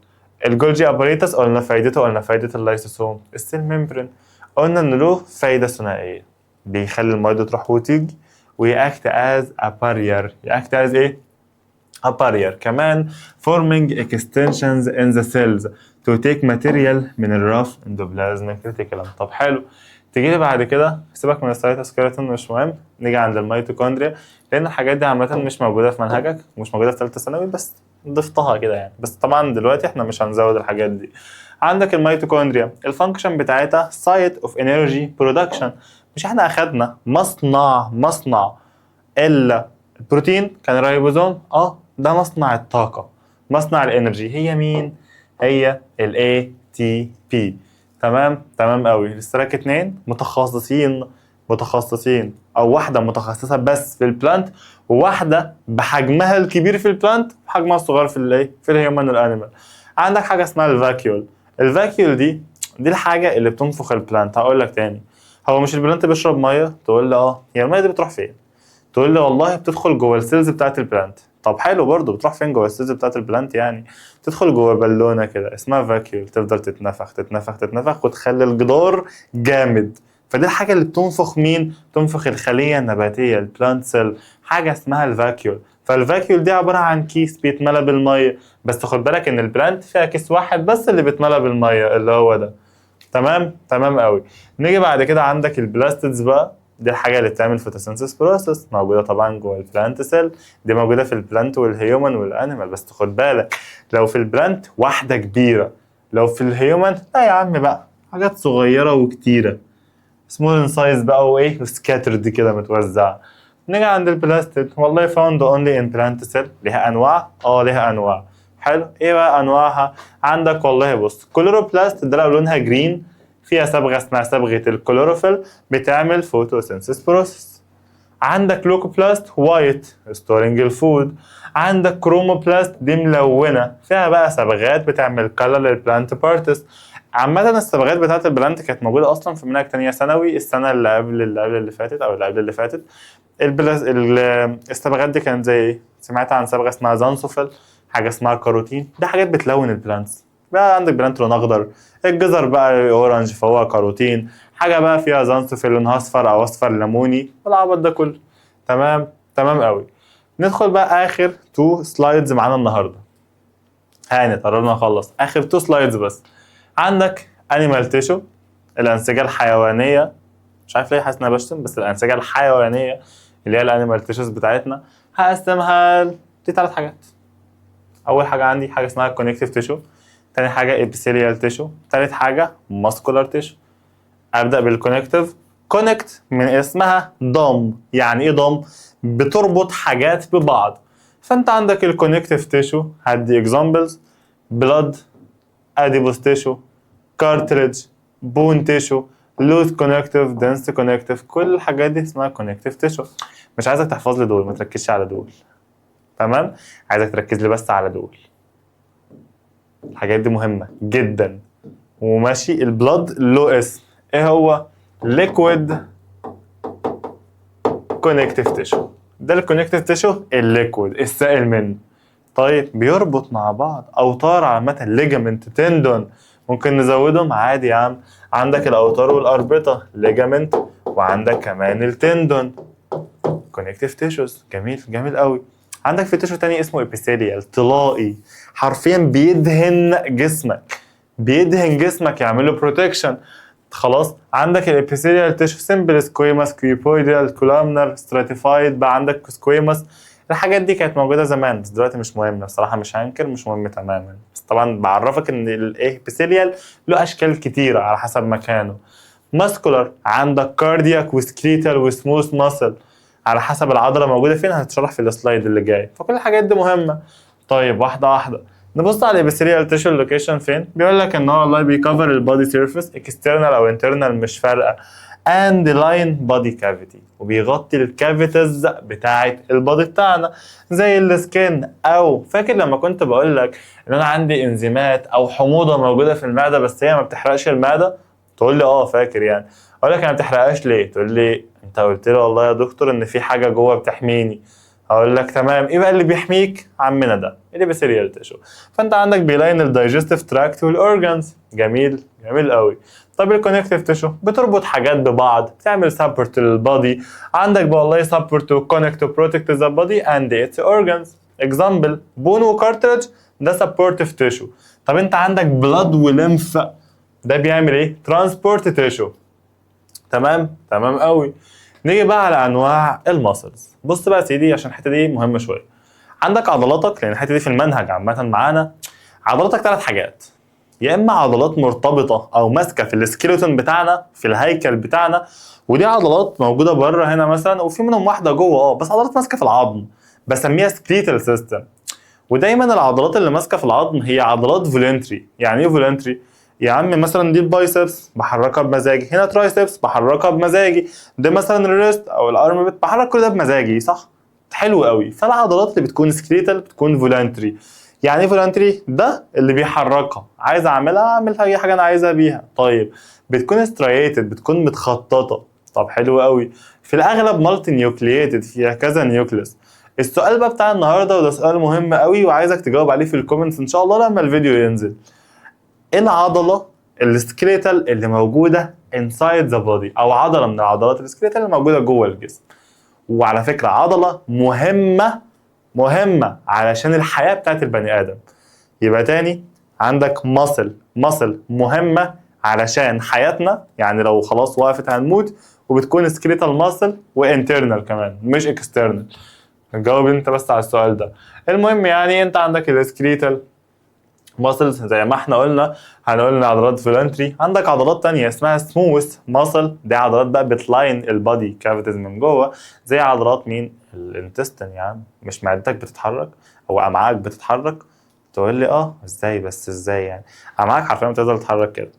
ال Golgi apparatus قلنا فايدته، قلنا فايده ال lysosome. ال cell membrane قلنا ان له فايده ثنائية، بيخلي المية تروح وتيجي، وي act as a barrier. ي act as ايه؟ a barrier. كمان forming extensions in the cells to take material من ال rough endoplasmic reticulum. طب حلو، تيجي لي بعد كده، سيبك من ال cytoskeleton مش مهم، نيجي عند الميتوكوندريا، لان الحاجات دي عامة مش موجودة في منهجك ومش موجودة في ثالثة ثانوي، بس ضفتها كده يعني. بس طبعا دلوقتي احنا مش هنزود الحاجات دي. عندك الميتوكوندريا ال function بتاعتها site of energy production. مش احنا اخدنا مصنع البروتين كان الرايبوزوم؟ ده مصنع الطاقه، مصنع ال energy. هي مين؟ هي ال ATP. تمام، تمام قوي. الاشتراك اتنين متخصصين او واحدة متخصصة بس في ال plant، وواحدة بحجمها الكبير في ال plant وحجمها الصغير في الايه؟ في ال human وال animal. عندك حاجة اسمها ال vacuole. ال vacuole دي الحاجة اللي بتنفخ ال plant. هقول لك تاني، هو مش ال plant بيشرب ميه؟ تقول لي اه. هي المية دي بتروح فين؟ تقول لي والله بتدخل جوه ال cells بتاعت ال plant. طب حلو، برضه بتروح فين جوه ال cells بتاعت ال plant؟ يعني تدخل جوه بالونه كده اسمها vacuole، تفضل تتنفخ تتنفخ تتنفخ وتخلي الجدار جامد. فدي الحاجة اللي بتنفخ مين؟ تنفخ الخلية النباتيه، ال plant cell، حاجة اسمها ال vacuole. فال vacuole دي عبارة عن كيس بيتملى بالميه، بس خد بالك ان ال plant فيها كيس واحد بس اللي بيتملى بالمية اللي هو ده. تمام، تمام قوي. نيجي بعد كده عندك ال plastids بقى، دي الحاجة اللي بتعمل photosynthesis process، موجودة طبعا جوه ال plant cell. دي موجودة في ال plant وال human وال animal، بس خد بالك لو في ال plant واحدة كبيره، لو في ال human لا يا عم بقى حاجات صغيرة وكتيره، small in size بقى وايه؟ و scattered كده متوزعه. نيجي عند البلاستيد، والله found only in plant cell. ليها انواع؟ اه ليها انواع. حلو، ايه بقى انواعها؟ عندك والله بص، chloroplast ده لو لونها green فيها صبغة اسمها صبغة الكلوروفيل بتعمل photosynthesis process. عندك leucoplast white storing ال food. عندك chromoplast دي ملونة فيها بقى صبغات بتعمل color لل plant parts. عامة الصبغات بتاعت ال plant كانت موجودة أصلا في منهج تانية ثانوي السنة اللي قبل اللي قبل اللي فاتت أو اللي قبل اللي فاتت. الصبغات دي كانت زي إيه؟ سمعت عن صبغة اسمها xanthophyll، حاجة اسمها كاروتين، ده حاجات بتلون ال plants. بقى عندك plant لون أخضر، الجزر بقى orange فهو كاروتين، حاجة بقى فيها xanthophyll لونها أصفر أو أصفر ليموني والعبط ده كله. تمام، تمام قوي. ندخل بقى آخر two slides معانا النهارده. هانت، قربنا نخلص، آخر two slides بس. عندك animal tissue، الأنسجة الحيوانية. مش عارف ليه حاسس إن أنا بشتم، بس الأنسجة الحيوانية اللي هي ال animal tissues بتاعتنا هقسمها لثلاث حاجات. أول حاجة عندي حاجة اسمها connective tissue، تاني حاجة epithelial tissue، تالت حاجة muscular tissue. أبدأ بال connective. connect من اسمها ضم، يعني ايه ضم؟ بتربط حاجات ببعض. فانت عندك ال connective tissue، هدي examples: blood، adipose tissue، cartilage، bone tissue، loose connective، dense connective، كل الحاجات دي اسمها connective tissue. مش عايزك تحفظ لي دول، ما تركزش على دول، تمام؟ عايزك تركز لي بس على دول. الحاجات دي مهمة جدا وماشي. ال blood له اسم، ايه هو؟ liquid connective tissue. ده ال connective tissue ال liquid، السائل منه. طيب بيربط مع بعض اوتار عامه، ligament، tendon، ممكن نزودهم عادي يا عم. عندك الاوتار والاربطه ligament، وعندك كمان ال tendon، connective tissues. جميل، جميل قوي. عندك في tissue تاني اسمه epithelial، طلائي، حرفيا بيدهن جسمك، بيدهن جسمك، يعمل له protection. خلاص، عندك ال epithelial tissue simple، squamous، cuboidal، columnar، stratified، بقى عندك squamous. الحاجات دي كانت موجودة زمان بس دلوقتي مش مهمه، بصراحة مش هنكر مش مهم تماما، بس طبعا بعرفك ان ال epithelial له اشكال كتيرة على حسب مكانه. muscular عندك cardiac و skeletal و smooth muscle. على حسب العضلة موجودة فين، هتشرح في ال slide اللي جاي. فكل الحاجات دي مهمه. طيب واحدة واحده، نبص على ال epithelial tissue location فين. بيقول لك ان هو والله بي cover ال body surface external او internal مش فارقه، and line body cavity، وبيغطي ال cavities بتاعه ال body بتاعنا زي ال skin. او فاكر لما كنت بقول لك ان انا عندي انزيمات او حموضه موجودة في المعدة بس هي ما بتحرقش المعده؟ تقول لي اه فاكر. يعني اقول لك انا ما بتحرقهاش ليه؟ تقول لي انت قلت لي والله يا دكتور ان في حاجة جوه بتحميني. اقول لك تمام، ايه بقى اللي بيحميك؟ عمنا ده ال epithelial tissue. فانت عندك بي line ال digestive tract وال organs. جميل، جميل قوي. طب ال connective tissue بتربط حاجات ببعض، بتعمل support لل body. عندك بقى والله support to connect to protect the body and its organs. example bone و cartilage، ده supportive tissue. طب انت عندك blood و lymph، ده بيعمل ايه؟ transport tissue. تمام، تمام قوي. نيجي بقى على انواع ال muscles. بص بقى يا سيدي، عشان الحتة دي مهمة شويه. عندك عضلاتك، لان الحتة دي في المنهج عامة معانا. عضلاتك ثلاث حاجات: يا اما عضلات مرتبطة او ماسكه في ال skeleton بتاعنا، في الهيكل بتاعنا، ودي عضلات موجودة بره هنا مثلا، وفي منهم واحدة جوه، بس عضلات ماسكه في العظم، بسميها skeletal system. ودايما العضلات اللي ماسكه في العظم هي عضلات voluntary. يعني ايه voluntary؟ يا عم مثلا دي ال biceps بحركها بمزاجي، هنا triceps بحركها بمزاجي، ده مثلا ال wrist او ال arm بحرك كل ده بمزاجي، صح؟ حلو قوي. فالعضلات اللي بتكون skeletal بتكون voluntary. يعني ايه voluntary؟ ده اللي بيحركها، عايز اعملها اعمل اي حاجة انا عايزها بيها. طيب بتكون striated، بتكون متخططه. طب حلو قوي. في الاغلب multinucleated، فيها كذا nucleus. السؤال بقى بتاع النهارده، وده سؤال مهم قوي وعايزك تجاوب عليه في ال comments ان شاء الله لما الفيديو ينزل: ايه العضلة ال skeletal اللي موجودة inside the body، او عضلة من العضلات ال skeletal اللي موجودة جوه الجسم؟ وعلى فكرة عضلة مهمة مهمة علشان الحياة بتاعت البني ادم. يبقى تاني، عندك muscle، muscle مهمة علشان حياتنا، يعني لو خلاص وقفت هنموت، وبتكون skeletal muscle و internal كمان مش external. جاوب انت بس على السؤال ده. المهم يعني انت عندك ال skeletal muscles زي ما احنا قلنا، هنقول عضلات voluntary. عندك عضلات تانية اسمها smooth muscle، دي عضلات بقى بت line ال body cavities من جوه، زي عضلات مين؟ ال intestine. يعني مش معدتك بتتحرك او امعائك بتتحرك؟ تقول لي اه ازاي؟ بس ازاي يعني؟ امعائك حرفيا بتفضل تتحرك كده،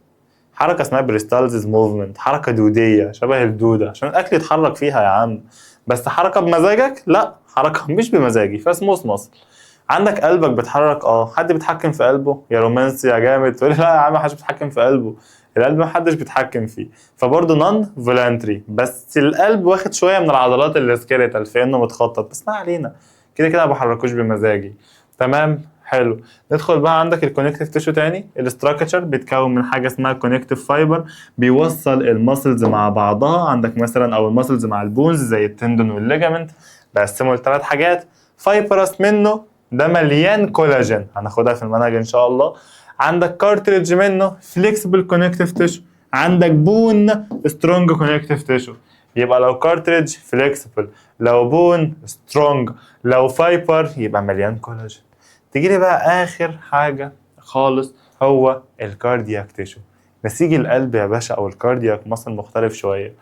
حركة اسمها peristalsis movement، حركة دوديه شبه الدودة عشان الاكل يتحرك فيها يا عم. بس حركة بمزاجك؟ لا، حركة مش بمزاجي، ف smooth muscle. عندك قلبك بيتحرك، اه حد بيتحكم في قلبه يا رومانسي يا جامد؟ تقول لي لا يا عم، محدش بيتحكم في قلبه، القلب محدش بيتحكم فيه، فبرضه non voluntary. بس القلب واخد شوية من العضلات ال skeletal في انه متخطط، بس ما علينا، كده كده ما بحركوش بمزاجي. تمام، حلو. ندخل بقى عندك ال connective tissue تاني. ال structure بيتكون من حاجة اسمها connective fiber، بيوصل ال muscles مع بعضها، عندك مثلا او ال muscles مع ال bones زي ال tendon وال ligament. بقسمة لثلاث حاجات: fibrous منه، ده مليان كولاجين، هناخدها في المنهج ان شاء الله. عندك cartilage منه، flexible connective tissue. عندك bone، strong connective tissue. يبقى لو cartilage flexible، لو bone strong، لو fiber يبقى مليان كولاجين. تيجي لي بقى اخر حاجة خالص، هو ال cardiac tissue، نسيج القلب يا باشا، او ال cardiac muscle. مختلف شوية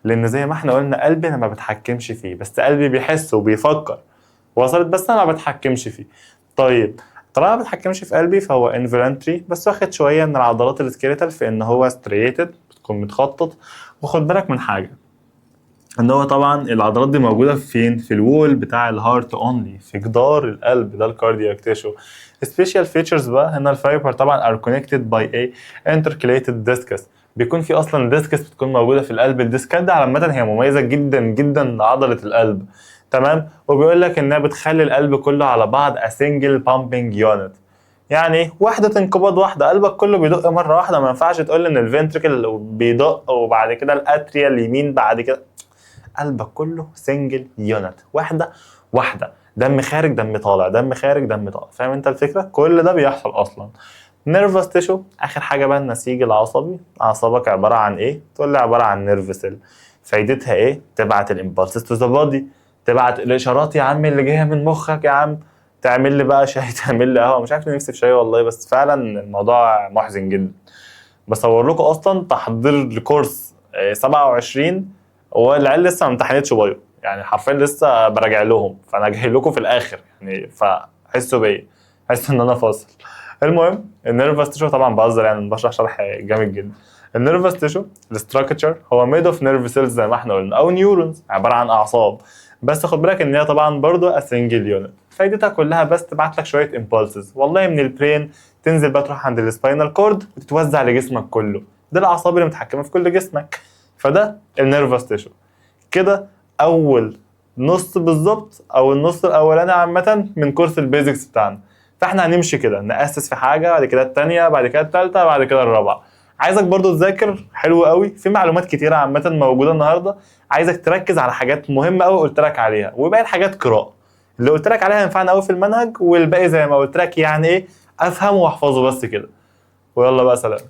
لان زي ما احنا قلنا قلبي انا ما بتحكمش فيه، بس قلبي بيحس وبيفكر، وصلت؟ بس انا ما بتحكمش فيه. طيب طالما ما بتحكمش في قلبي فهو involuntary، بس واخد شوية من العضلات ال skeletal في ان هو striated، بتكون متخطط. وخد بالك من حاجه، ان هو طبعا العضلات دي موجودة فين؟ في ال wall بتاع ال heart only، في جدار القلب، ده ال cardiac tissue. special features بقى هنا، ال fiber طبعا are connected by a intercalated discs. بيكون في اصلا discs بتكون موجودة في القلب. ال disc ات دي عامة هي مميزة جدا جدا لعضله القلب، تمام؟ وبيقول لك انها بتخلي القلب كله على بعض a single pumping unit، يعني وحدة انقباض واحدة، قلبك كله بيدق مرة واحدة. ما ينفعش تقول ان ال ventricle بيدق وبعد كده ال atria اليمين بعد كده، قلبك كله single unit، واحدة واحدة، دم خارج دم طالع، دم خارج دم طالع، فاهم انت الفكرة؟ كل ده بيحصل اصلا. nervous tissue، اخر حاجة بقى، النسيج العصبي. اعصابك عبارة عن ايه؟ تقول لي عبارة عن nerve cell. فايدتها ايه؟ تبعت ال impulses to the body، تبعت الاشارات يا عم اللي جاية من مخك يا عم، تعمل لي بقى شاي، تعمل لي قهوه. مش عارف ليه نفسي في شاي والله، بس فعلا الموضوع محزن جدا. بصور لكم اصلا تحضير لكورس 27 والعيال لسه ما امتحنتش bio. يعني حرفيا لسه براجع لهم، فانا جاي لكم في الاخر يعني، فحسوا بيا، حسوا ان انا فاصل. المهم ال nervous tissue، طبعا بهزر يعني، بشرح شرح جامد جدا. ال nervous tissue ال structure هو made of nerve cells زي ما احنا قلنا، او neurons، عبارة عن اعصاب. بس خد بالك ان هي طبعا برضو single unit، فايدتها كلها بس تبعت لك شوية impulses والله من ال brain، تنزل بقى تروح عند ال spinal cord وتتوزع لجسمك كله. ده الاعصاب اللي متحكمه في كل جسمك. فده ال nervous tissue. كده اول نص بالظبط، او النص الاولاني عامة من كورس ال basics بتاعنا. فاحنا هنمشي كده ناسس في حاجه، بعد كده الثانيه، بعد كده الثالثه، بعد كده الرابعه. عايزك برضو تذاكر حلو قوي، في معلومات كتيرة عامة موجودة النهارده. عايزك تركز على حاجات مهمة قوي قلت لك عليها، وباقي الحاجات قراءه. اللي قلت لك عليها ينفعنا قوي في المنهج، والباقي زي ما قلت لك يعني ايه، افهمه واحفظه بس كده. ويلا بقى، سلام.